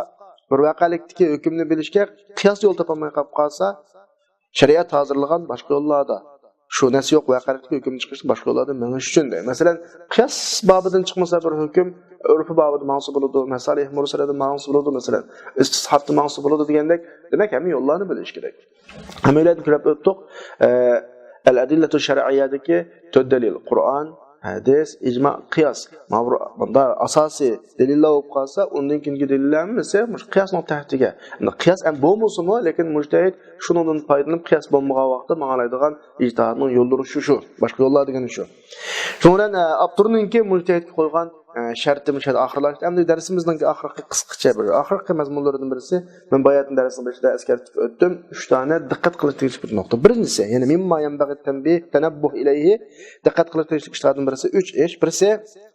بىر ۋەقەلىكتىكى ھۆكۈمنى بىلىشكە قىياس يول تاپالماي قاپ قالسا، شەرىئەت ھازىرلىغان باشقا يوللاردا، شۇ نەس يوق ۋەقەلىكتىكى ھۆكۈم چىقىرىشتا باشقا يوللاردا مېڭىش ئۈچۈن دەي. مەسىلەن، قىياس بابىدىن چىقمىسا بىر ھۆكۈم، ئۆرپى بابىدا ماڭسا بولىدۇ، مەسالىھ مۇرسەلەدە ماڭسا بولىدۇ، مەسىلەن، ئىستىسھابتا ماڭسا بولىدۇ دېگەندەك، دېمەك، ھەممە يوللارنى بىلىش كېرەك. ھەممەيلەردىن كۆرۈپ ئۆتتۇق، ئە، ئەل ئەدىللەتۇ شەرئىيەدىكى تۆت دەلىل، قۇرئان، ھەدىس، ئىجما، قىياس. مانا بۇ، بۇندا ئاساسىي دەلىللەر بولۇپ قالسا، ئۇندىن كېيىنكى دەلىللەر ھەممىسى مۇشۇ قىياسنىڭ تەھتىگە. ئەمدى قىياس ئەم بولمىسىمۇ، لېكىن مۇجتەھىد شۇنىڭدىن پايدىلىنىپ، قىياس بولمىغان ۋاقىتتا ماڭالايدىغان ئىجتىھادنىڭ يوللىرى شۇ، شۇ. باشقا يوللار دېگىنى شۇ. شۇنىڭ بىلەن، ئە، ئاپتورنىڭكى مۇجتەھىدكە قويغان، ئە، شەرتى مۇشۇ يەردە ئاخىرلاشتى. ئەمدى دەرسىمىزنىڭ ئاخىرقى قىسقىچە بىر، ئاخىرقى مەزمۇنلىرىدىن بىرسى، مەن باياتىن دەرسنىڭ بېشىدا ئەسكەرتىپ ئۆتتۈم. ئۈچ دانە دىققەت قىلىش تېگىشلىك بىر نۇقتا. بىرىنچىسى، يەنى مىمما يەنبەغى تەنبىھ، تەنەببۇھ ئىلەيھى، دىققەت قىلىش تېگىشلىك ئىشلاردىن بىرسى، ئۈچ ئىش. بىرسى،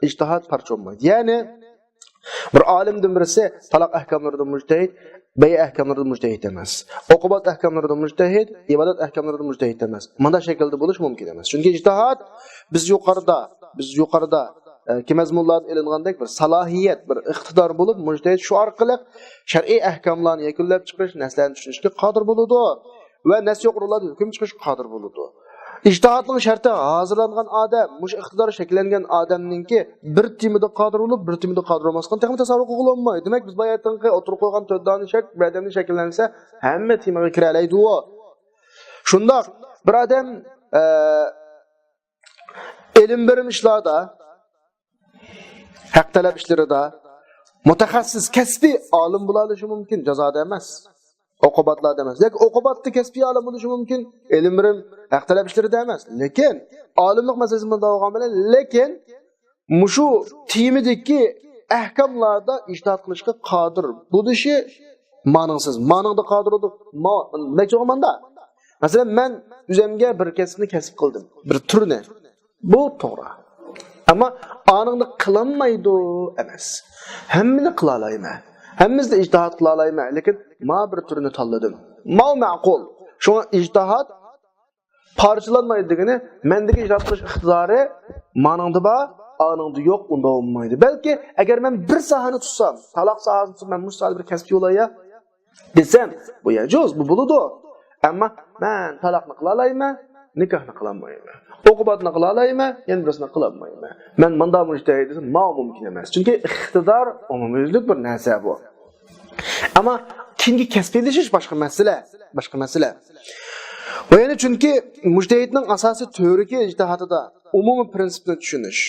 ئىجتىھاد پارچە بولمايدۇ. يەنى، بىر ئالىمدىن بىرسى تالاق ئەھكاملىرىدا مۇجتەھىد، بەيئە ئەھكاملىرىدا مۇجتەھىد ئەمەس. ئوقۇبات ئەھكاملىرىدا مۇجتەھىد، ئىبادەت ئەھكاملىرىدا مۇجتەھىد ئەمەس. مۇنداق شەكىلدە بولۇش مۇمكىن ئەمەس. چۈنكى ئىجتىھاد، بىز يۇقىرىدا، بىز يۇقىرىدا، ئە، كى مەزمۇنلاردىن ئېلىنغاندەك بىر سالاھىيەت، بىر ئىقتىدار بولۇپ، مۇجتەھىد شۇ ئارقىلىق شەرئىي ئەھكاملارنى يەكۈنلەپ چىقىرىش، نەسلەرنى چۈشىنىشكە قادىر بولىدۇ ۋە نەس يوق ئورۇنلاردا ھۆكۈم چىقىرىشقا قادىر بولىدۇ. ئىجتىھادنىڭ شەرتى ھازىرلانغان ئادەم، مۇشۇ ئىقتىدار شەكىللەنگەن ئادەمنىڭكى بىر تېمىدا قادىر بولۇپ، بىر تېمىدا قادىر بولماسلىقىنى تېخىمۇ تەسەۋۋۇر قىلغىلى بولمايدۇ. دېمەك، بىز باياتىنقى ئوتتۇرىغا قويغان تۆت دانە شەرت بىر ئادەمدە شەكىللەنسە، ھەممە تېمىغا كىرەلەيدۇ. شۇنداق بىر ئادەم، ئە، ئىلىم بېرىم ئىشلاردا، ھەق تەلەپ ئىشلىرىدا مۇتەخەسسىس، كەسپىي ئالىم بولالىشى مۇمكىن، جازادا ئەمەس، ئوقۇباتلاردا ئەمەس. ياكى ئوقۇباتتا كەسپىي ئالىم بولۇشى مۇمكىن، ئىلىم بېرىم، ھەق تەلەپ ئىشلىرىدا ئەمەس. لېكىن ئالىملىق مەسىلىسى مۇنداق بولغان بىلەن، لېكىن مۇشۇ تېمىدىكى ئەھكاملاردا ئىجتىھاد قىلىشقا قادىر بولۇشى مانىڭسىز. مانىڭدا قادىر بولدى. ما-، نەچچە بولغان ماندا؟ مەسىلەن، مەن ئۆزۈمگە بىر كەسىپنى كەسىپ قىلدىم، بىر تۈرنى. بۇ توغرا. ئەمما ئانىڭدا قىلالمايدۇ ئەمەس. ھەممىنى قىلالايمەن. ھەممىسىدە ئىجتىھاد قىلالايمەن. لېكىن ما بىر تۈرنى تاللىدىم. ما مەقۇل. شۇڭا ئىجتىھاد پارچىلانمايدۇ دېگىنى، مەندىكى ئىجتىھاد قىلىش ئىقتىدارى مانىڭدا بار، ئانىڭدا يوق، ئۇنداق بولمايدۇ. بەلكى ئەگەر مەن بىر ساھەنى تۇتسام، تالاق ساھەسىنى تۇتسام، مەن مۇشۇ ساھەدە بىر كەسىپ يوللايا دېسەم، بۇ يەجۇز، بۇ بولىدۇ. ئەمما مەن تالاقنى قىلالايمەن، نىكاھنى قىلالمايمەن. ئوقۇباتنى قىلالايمەن، يەنە بىرسىنى قىلالمايمەن. مەن ماندا مۇجتەھىد دېسەم، ماۋۇ مۇمكىن ئەمەس. چۈنكى ئىقتىدار ئومۇميۈزلۈك بىر نەرسە بۇ. ئەمما كېيىنكى كەسپىيلىشىش باشقا مەسىلە، باشقا مەسىلە. ۋە يەنە چۈنكى مۇجتەھىدنىڭ ئاساسىي تۈۋرۈكى ئىجتىھادىدا ئومۇمىي پىرىنسىپنى چۈشىنىش.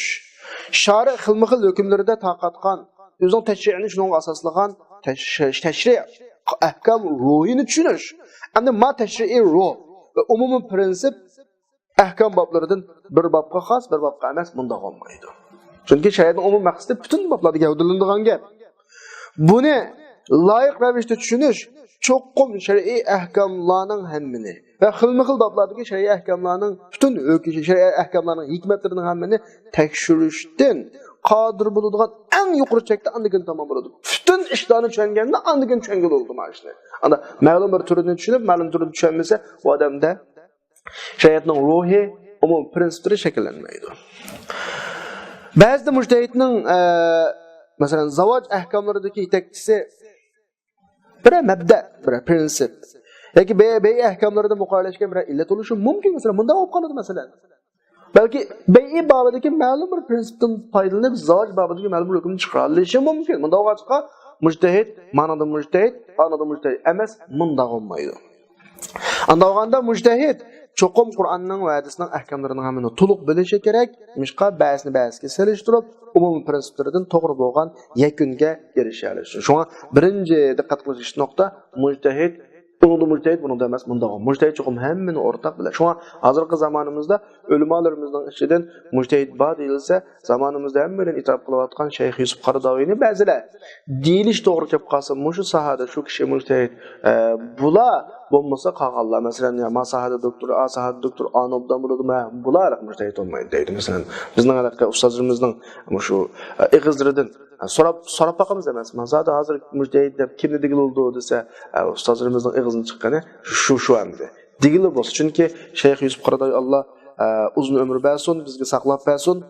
شارىئ خىلمۇ خىل ھۆكۈملىرىدە تارقاتقان، ئۆزىنىڭ تەشرىئىنى شۇنىڭغا ئاساسلىغان تەش-، تەشرىئ ئەھكام روھىنى چۈشىنىش. ئەمدى ما تەشرىئىي روھ ۋە ئومۇمىي پىرىنسىپ ئەھكام بابلىرىدىن بىر بابقا خاس، بىر بابقا ئەمەس، مۇنداق بولمايدۇ. چۈنكى شەرىئەتنىڭ ئومۇمىي مەقسىتى پۈتۈن بابلاردا گەۋدىلىنىدىغان گەپ. بۇنى لايىق رەۋىشتە چۈشىنىش چوقۇم شەرئىي ئەھكاملارنىڭ ھەممىنى ۋە خىلمۇ خىل بابلاردىكى شەرئىي ئەھكاملارنىڭ پۈتۈن ھۆكۈم، شەرئىي ئەھكاملارنىڭ ھېكمەتلىرىنىڭ ھەممىنى تەكشۈرۈشتىن قادىر بولىدىغان ئەڭ يۇقىرى چەكتە ئاندىن كېيىن تامام بولىدۇ. پۈتۈن ئىشلارنى چۈشەنگەندە ئاندىن كېيىن چۈشەنگىلى بولىدۇ مانا شۇنى. ئاندا مەلۇم بىر تۈرىنى چۈشىنىپ، مەلۇم تۈرىنى چۈشەنمىسە، ئۇ ئادەمدە شەرىئەتنىڭ روھى، ئومۇمىي پىرىنسىپلىرى شەكىللەنمەيدۇ. بەزىدە مۇجتەھىدنىڭ، ئە، مەسىلەن، زاۋاج ئەھكاملىرىدىكى يېتەكچىسى بىرەر مەبدە، بىرەر پىرىنسىپ ياكى بەي-، بەيئە ئەھكاملىرىدا مۇقارىلەشكەن بىرەر ئىللەت بولۇشى مۇمكىن. مەسىلەن، مۇنداق بولۇپ قالىدۇ، مەسىلەن. بەلكى بەيئە بابىدىكى مەلۇم بىر پىرىنسىپتىن پايدىلىنىپ، زاۋاج بابىدىكى مەلۇم بىر ھۆكۈمنى چىقىرالىشى مۇمكىن. مۇنداق بولغاچقا، مۇجتەھىد، مانىڭدا مۇجتەھىد، ئانىڭدا مۇجتەھىد ئەمەس، مۇنداق بولمايدۇ. ئانداق بولغاندا مۇجتەھىد چوقۇم قۇرئاننىڭ ۋە ھەدىسنىڭ ئەھكاملىرىنىڭ ھەممىنى تولۇق بىلىشى كېرەك. نېمىشقا؟ بەزىنى بەزىگە سېلىشتۇرۇپ، ئومۇمىي پىرىنسىپلىرىدىن توغرا بولغان يەكۈنگە ئېرىشەلىشى. شۇڭا بىرىنچى دىققەت قىلىش نۇقتا مۇجتەھىد. ئۇنىڭدا مۇجتەھىد، بۇنىڭدا ئەمەس، مۇنداق. مۇجتەھىد چوقۇم ھەممىنى ئورتاق بىلەر. شۇڭا ھازىرقى زامانىمىزدا ئۆلىمالىرىمىزنىڭ ئىچىدىن مۇجتەھىد بار دېيىلسە، زامانىمىزدا ھەممە بىلەن ئېتىراپ قىلىۋاتقان شەيخ يۈسۈپ قاراداۋىنى بەزىلەر دېيىلىش توغرا كەپ قالسا، مۇشۇ ساھەدە شۇ كىشى مۇجتەھىد، ئە، بۇلار بولمىسا قالغانلار، مەسىلەن، يا ما ساھەدە دوكتور، ئا ساھەدە دوكتور، ئانى ئوبدان بولىدۇ، ما بۇلار مۇجتەھىد بولمايدۇ دەيدۇ. مەسىلەن، بىزنىڭ ھېلىقى ئۇستازلىرىمىزنىڭ مۇشۇ، ئە، ئېغىزلىرىدىن سوراپ، سوراپ باقىمىز ئەمەس. ما زادى ھازىر مۇجتەھىد دەپ كىمنى دېگىلى بولىدۇ دېسە، ئە، ئۇستازلىرىمىزنىڭ ئېغىزىدىن چىققىنى شۇ، شۇ ئەمدى. دېگىلى بولسا. چۈنكى شەيخ يۈسۈپ قاراداي، ئاللا، ئە، ئۇزۇن ئۆمۈر بەرسۇن، بىزگە ساقلاپ بەرسۇن.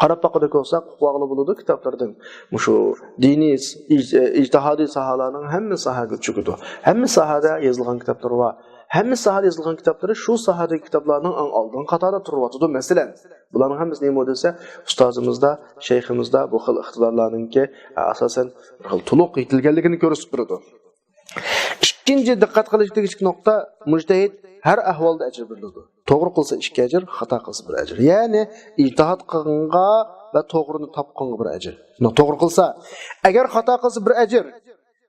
قاراپ باققۇدەك بولساق، ئۇقۇۋالغىلى بولىدۇ كىتابلاردىن. مۇشۇ دىنىي، ئىج-، ئىجتىھادىي ساھەلەرنىڭ ھەممە ساھەگە چۆكىدۇ. ھەممە ساھەدە يېزىلغان كىتابلىرى بار. ھەممە ساھەدە يېزىلغان كىتابلىرى شۇ ساھەدىكى كىتابلارنىڭ ئەڭ ئالدىنقى قاتاردا تۇرۇۋاتىدۇ. مەسىلەن، بۇلارنىڭ ھەممىسى نېمە دېسە، ئۇستازىمىزدا، شەيخىمىزدا بۇ خىل ئىقتىدارلارنىڭكى، ئاساسەن، بىر خىل تولۇق يېتىلگەنلىكىنى كۆرسىتىپ بېرىدۇ. ئىككىنچى دىققەت قىلىش تېگىشلىك نۇقتا، مۇجتەھىد ھەر ئەھۋالدا ئەجىر بېرىلىدۇ. توغرا قىلسا ئىككى ئەجىر، خاتا قىلسا بىر ئەجىر. يەنى ئىجتىھاد قىلغانغا ۋە توغرىنى تاپقانغا بىر ئەجىر. بۇنى توغرا قىلسا، ئەگەر خاتا قىلسا بىر ئەجىر.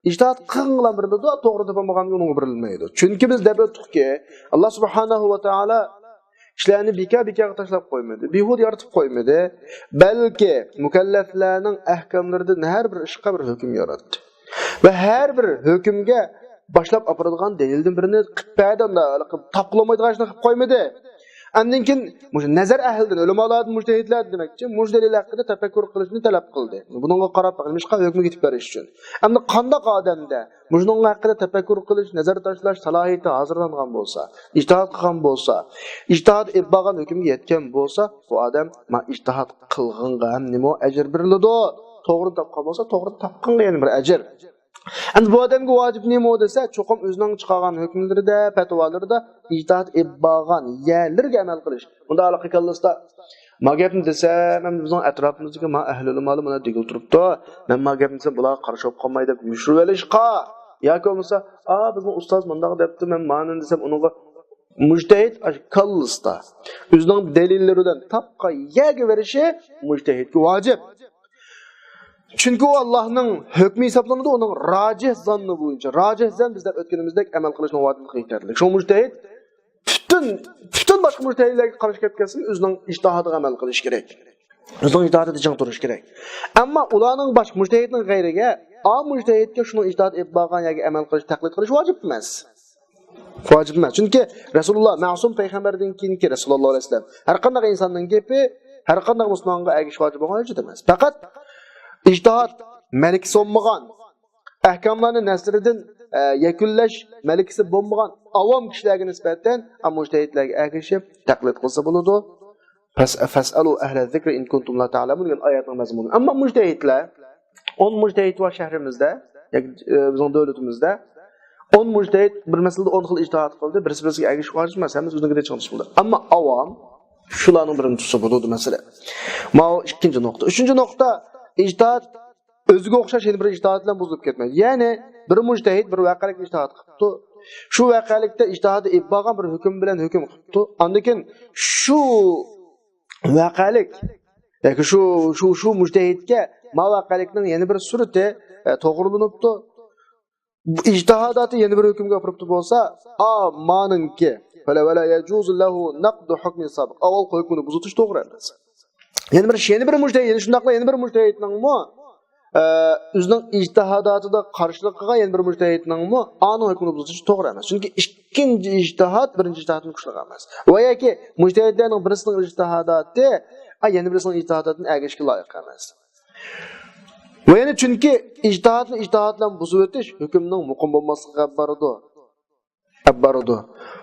ئىجتىھاد قىلغانغا بېرىلىدۇ، توغرا تاپالمىغانغا ئۇنىڭغا بېرىلمەيدۇ. چۈنكى بىز دەپ ئۆتتۇقكى، ئاللا سۇبھانەھۇ ۋە تائالا كىشىلەرنى بىكار-بىكارغا تاشلاپ قويمىدى، بىھۇدە يارىتىپ قويمىدى. بەلكى مۇكەللەپلەرنىڭ ئەھكاملىرىدىن ھەر بىر ئىشقا بىر ھۆكۈم ياراتتى. ۋە ھەر بىر ھۆكۈمگە باشلاپ ئاپىرىدىغان دەلىلدىن بىرىنى قىلىپ بەردى، ئۇنداق قىلىپ تاپقىلى بولمايدىغان ئىشنى قىلىپ قويمىدى. ئاندىن كېيىن مۇشۇ نەزەر ئەھلىدىن، ئۆلىمالاردىن، مۇجتەھىدلەردىن دېمەكچى، مۇشۇ دەلىل ھەققىدە تەپەككۇر قىلىشنى تەلەپ قىلدى. بۇنىڭغا قاراپ بېقىڭ، نېمىشقا ھۆكمىگە يېتىپ بېرىش ئۈچۈن. ئەمدى قانداق ئادەمدە مۇشۇنىڭغا ھەققىدە تەپەككۇر قىلىش، نەزەر تاشلاش سالاھىيىتى ھازىرلانغان بولسا، ئىجتىھاد قىلغان بولسا، ئىجتىھاد ئېلىپ بارغان ھۆكۈمگە يەتكەن بولسا، بۇ ئادەم ما ئىجتىھاد قىلغانغا ھەم نېمە ئەجىر بېرىلىدۇ؟ توغرىنى تاپقان بولسا، توغرىنى تاپقانغا يەنە بىر ئەجىر. ئەمدى بۇ ئادەمگە ۋاجىپ نېمە دېسە، چوقۇم ئۆزىنىڭ چىقارغان ھۆكۈملىرىدە، پەتىۋالىرىدا ئىجتىھات ئېلىپ بارغان يەرلىرىگە ئەمەل قىلىش. مۇنداق كاللىسىدا، ما گەپنى دېسەم، ئەمدى بىزنىڭ ئەتراپىمىزدىكى ما ئەھلى ئۆلىمالار مانا دېگىلى تۇرۇپتۇ، مەن ما گەپنى دېسەم، بۇلارغا قارشى بولۇپ قالماي دەپ يوشۇرۇۋېلىشقا، ياكى بولمىسا، ئا، بىزنىڭ ئۇستاز مۇنداق دەپتۇ، مەن مانى دېسەم، ئۇنىڭغا مۇجتەھىد كاللىسىدا ئۆزىنىڭ دەلىللىرى بىلەن تاپقان يەرگە بېرىشى مۇجتەھىدكە ۋاجىپ. چۈنكى ئۇ ئاللاھنىڭ ھۆكمى ھېسابلىنىدۇ، ئۇنىڭ راجىھ زاننى بويىچە. راجىھ زان بىزلەر ئۆتكىنىمىزدەك ئەمەل قىلىشنىڭ ۋاجىپلىقى يېتەرلىك. شۇڭا مۇجتەھىد پۈتۈن، پۈتۈن باشقا مۇجتەھىدلەرگە قارشى كەپ كەتسىمۇ ئۆزىنىڭ ئىجتىھادىغا ئەمەل قىلىشى كېرەك. ئۆزىنىڭ ئىجتىھادىدا چىڭ تۇرۇش كېرەك. ئەمما ئۇلارنىڭ باشقا مۇجتەھىدنىڭ غەيرىگە، ئا مۇجتەھىدكە شۇنىڭ ئىجتىھاد ئېلىپ بارغان يەرگە ئەمەل قىلىش، تەقلىد قىلىش ۋاجىپ ئەمەس. ۋاجىپ ئەمەس. چۈنكى رەسۇلۇللا مەسۇم پەيغەمبەردىن كېيىنكى رەسۇلۇللا ئەلەيھىسسالام ھەر قانداق ئىنساننىڭ گېپى، ھەر قانداق مۇسۇلمانغا ئەگىشىش ۋاجىپ بولغان ھۆججەت ئەمەس. پەقەت ئىجتىھاد مەلىكىسى بولمىغان، ئەھكاملارنى نەسلىدىن، ئە، يەكۈنلەش مەلىكىسى بولمىغان ئاۋام كىشىلەرگە نىسبەتەن مۇجتەھىدلەرگە ئەگىشىپ تەقلىد قىلسا بولىدۇ. فەس-، فەسئەلۇ ئەھلە زىكرى ئىن كۇنتۇم لا تەئلەمۇن دېگەن ئايەتنىڭ مەزمۇنى. ئەمما مۇجتەھىدلەر، ئون مۇجتەھىد بار شەھىرىمىزدە، ياكى، ئە، بىزنىڭ دۆلىتىمىزدە. ئون مۇجتەھىد بىر مەسىلىدە ئون خىل ئىجتىھاد قىلدى، بىرسى بىرسىگە ئەگىشىپ قالىدۇ، مەسىلەن، بىز ئۆزىنىڭكىدە چىڭ تۇتۇش بولىدۇ. ئەمما ئاۋام شۇلارنىڭ بىرىنى تۇتسا بولىدۇ، مەسىلەن. ماۋۇ ئىككىنچى نۇقتا. ئۈچىنچى نۇقتا، ئىجتىھاد ئۆزىگە ئوخشاش يەنە بىر ئىجتىھاد بىلەن بۇزۇلۇپ كەتمەيدۇ. يەنى بىر مۇجتەھىد بىر ۋەقەلىكتە ئىجتىھاد قىپتۇ. شۇ ۋەقەلىكتە ئىجتىھادى ئېلىپ بارغان بىر ھۆكۈم بىلەن ھۆكۈم قىپتۇ. ئاندىن كېيىن شۇ ۋەقەلىك ياكى شۇ، شۇ، شۇ مۇجتەھىدكە ما ۋەقەلىكنىڭ يەنە بىر سۈرىتى، ئە، توغرىلىنىپتۇ. بۇ ئىجتىھاداتى يەنە بىر ھۆكۈمگە ئاپىرىپتۇ بولسا، ئا، مانىڭكى، فلا، ولا يجوز له نقض حكم سابق. ئاۋۋالقى ھۆكمىنى بۇزۇۋېتىش توغرا ئەمەس. يەنە بىر، يەنە بىر مۇجتەھىد، يەنە شۇنداقلا يەنە بىر مۇجتەھىدنىڭمۇ، ئە، ئۆزىنىڭ ئىجتىھاداتىدا قارشىلىق قىلغان يەنە بىر مۇجتەھىدنىڭمۇ ئانىڭ ھۆكمىنى بۇزۇۋېتىش توغرا ئەمەس. چۈنكى ئىككىنچى ئىجتىھاد بىرىنچى ئىجتىھادتىن كۈچلۈك ئەمەس. ۋە ياكى مۇجتەھىدلەرنىڭ بىرسىنىڭ ئىجتىھاداتى، ئا، يەنە بىرسىنىڭ ئىجتىھاداتىدىن ئەگىشىشكە لايىق ئەمەس. ۋە يەنە چۈنكى ئىجتىھادنى ئىجتىھاد بىلەن بۇزۇۋېتىش ھۆكۈمنىڭ مۇقىم بولماسلىقىغا ئەپ بارىدۇ. ئەپ بارىدۇ.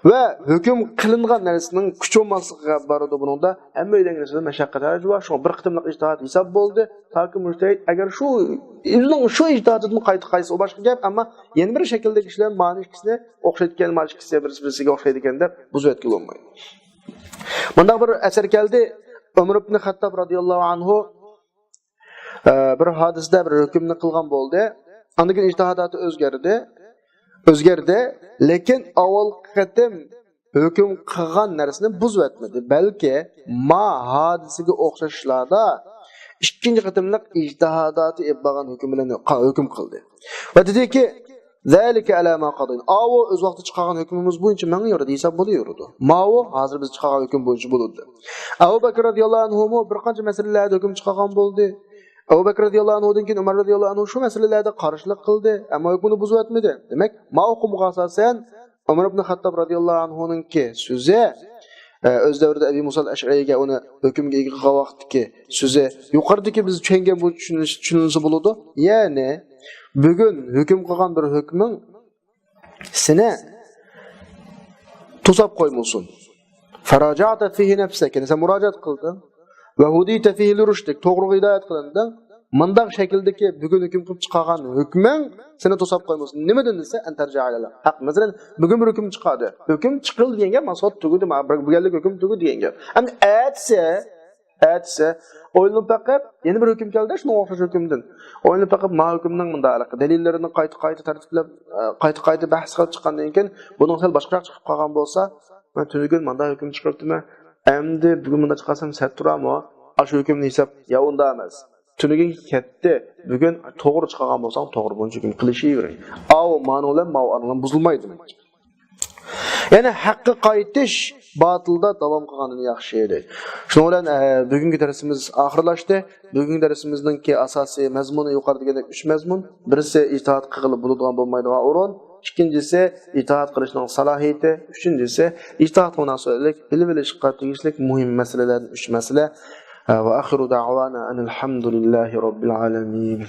ۋە ھۆكۈم قىلىنغان نەرسىنىڭ كۈچى بولماسلىقىغا ئەپ بارىدۇ. بۇنىڭدا ھەممەيلەنگە نىسبەتەن مەشەققەت ھەرىجى بار. شۇڭا بىر قېتىملىق ئىجتىھاد ھېساب بولدى. تاكى مۇجتەھىد ئەگەر شۇ ئۆزىنىڭ شۇ ئىجتىھادىدىن قايتا قايسا ئۇ باشقا گەپ، ئەمما يەنە بىر شەكىلدىكى كىشىلەر مانا ئىككىسىنى ئوخشايدىكەن، مانا ئىككىسى بىرسى بىرسىگە ئوخشايدىكەن دەپ بۇزۇۋەتكىلى بولمايدۇ. مۇنداق بىر ئەسەر كەلدى. ئۆمەر ئىبن خەتتاب رازىياللاھۇ ئەنھۇ ئە، بىر ھادىسىدە بىر ھۆكۈمنى قىلغان بولدى. ئاندىن كېيىن ئىجتىھاداتى ئۆزگەردى. ئۆزگەردى. لېكىن ئاۋۋالقى قېتىم ھۆكۈم قىلغان نەرسىنى بۇزۇۋەتمىدى. بەلكى ما ھادىسىگە ئوخشاشلاردا ئىككىنچى قېتىملىق ئىجتىھاداتى ئېلىپ بارغان ھۆكۈم بىلەن ھۆكۈم قىلدى. ۋە دېدىكى، ذلك على ما قضينا. ئاۋۇ ئۆز ۋاقتىدا چىقارغان ھۆكمىمىز بويىچە ماڭىۋېرىدۇ، ھېساب بولۇۋېرىدۇ. ماۋۇ ھازىر بىز چىقارغان ھۆكۈم بويىچە بولىدۇ. ئەبۇ بەكرى رازىياللاھۇ ئەنھۇمۇ بىر قانچە مەسىلىلەردە ھۆكۈم چىقارغان بولدى. ئەبۇ بەكرى رازىياللاھۇ ئەنھۇدىن كېيىن ئۆمەر رازىياللاھۇ ئەنھۇ شۇ مەسىلىلەردە قارشىلىق قىلدى، ئەمما ھۆكمىنى بۇزۇۋەتمىدى. دېمەك، ماۋۇ ھۆكۈمگە ئاساسەن، ئۆمەر ئىبن خەتتاب رازىياللاھۇ ئەنھۇنىڭكى سۆزى، ئە، ئۆز دەۋرىدە ئەبى مۇسا ئەشئەرىگە ئۇنى ھۆكۈمگە ئىگە قىلغان ۋاقىتتىكى سۆزى يۇقىرىدىكى بىز چۈشەنگەن بويىچە چۈشىنىلسە، چۈشىنىلسە بولىدۇ. يەنى، بۈگۈن ھۆكۈم قىلغان بىر ھۆكمۈڭ سېنى توساپ قويمىسۇن. فراجعت فيه نفسك، يەنى سەن مۇراجىئەت قىلدىڭ. وهديت فيه لرشدك، توغرىغا ھىدايەت قىلىندىڭ. مۇنداق شەكىلدىكى بۈگۈن ھۆكۈم قىلىپ چىقارغان ھۆكمۈڭ سېنى توساپ قويمىسۇن. نېمىدىن دېسە، أن ترجع إلى الحق. مەسىلەن، بۈگۈن بىر ھۆكۈم چىقاردى. ھۆكۈم چىقىلدى دېگەن گەپ، مانا سوت تۈگىدى، مانا بىر، بىر گەپلىك ھۆكۈم تۈگىدى دېگەن گەپ. ئەمدى ئەتىسى ئەتىسى ئويلىنىپ بېقىپ، يەنە بىر ھۆكۈم كەلدى، شۇنىڭغا ئوخشاش ھۆكۈمدىن. ئويلىنىپ بېقىپ، ما ھۆكۈمنىڭ مۇنداق دەلىللىرىنى قايتا-قايتا تەرتىپلەپ، ئە، قايتا-قايتا بەھس قىلىپ چىققاندىن كېيىن، بۇنىڭ سەل باشقىراق چىقىپ قالغان بولسا، مەن تۈنۈگۈن مۇنداق ھۆكۈم چىقىرىپتىمەن، ئەمدى بۈگۈن مۇنداق چىقارسام سەت تۇرامۇ؟ ئاشۇ ھۆكۈمنى ھېساب، يا ئۇنداق ئەمەس. تۈنۈگۈن كەتتى، بۈگۈن توغرا چىقارغان بولساڭ، توغرا بويىچە ھۆكۈم قىلىشىۋېرىڭ. ئاۋۇ مانىڭ بىلەن ماۋۇ ئانىڭ بىلەن بۇزۇلمايدۇ. يەنى ھەققە قايتىش باتىلدا داۋام قىلغاندىن ياخشى ئىدى. شۇنىڭ بىلەن، ئە، بۈگۈنكى دەرسىمىز ئاخىرلاشتى. بۈگۈنكى دەرسىمىزنىڭكى ئاساسىي مەزمۇنى يۇقىرىدا دېگەندەك ئۈچ مەزمۇن. بىرسى ئىجتىھاد قىلغىلى بولىدىغان بولمايدىغان ئورۇن. ئىككىنچىسى ئىجتىھاد قىلىشنىڭ سالاھىيىتى. ئۈچىنچىسى ئىجتىھادقا مۇناسىۋەتلىك بىلىۋېلىشقا تېگىشلىك مۇھىم مەسىلىلەردىن ئۈچ مەسىلە. ئە، وآخر دعوانا أن الحمد لله رب العالمين.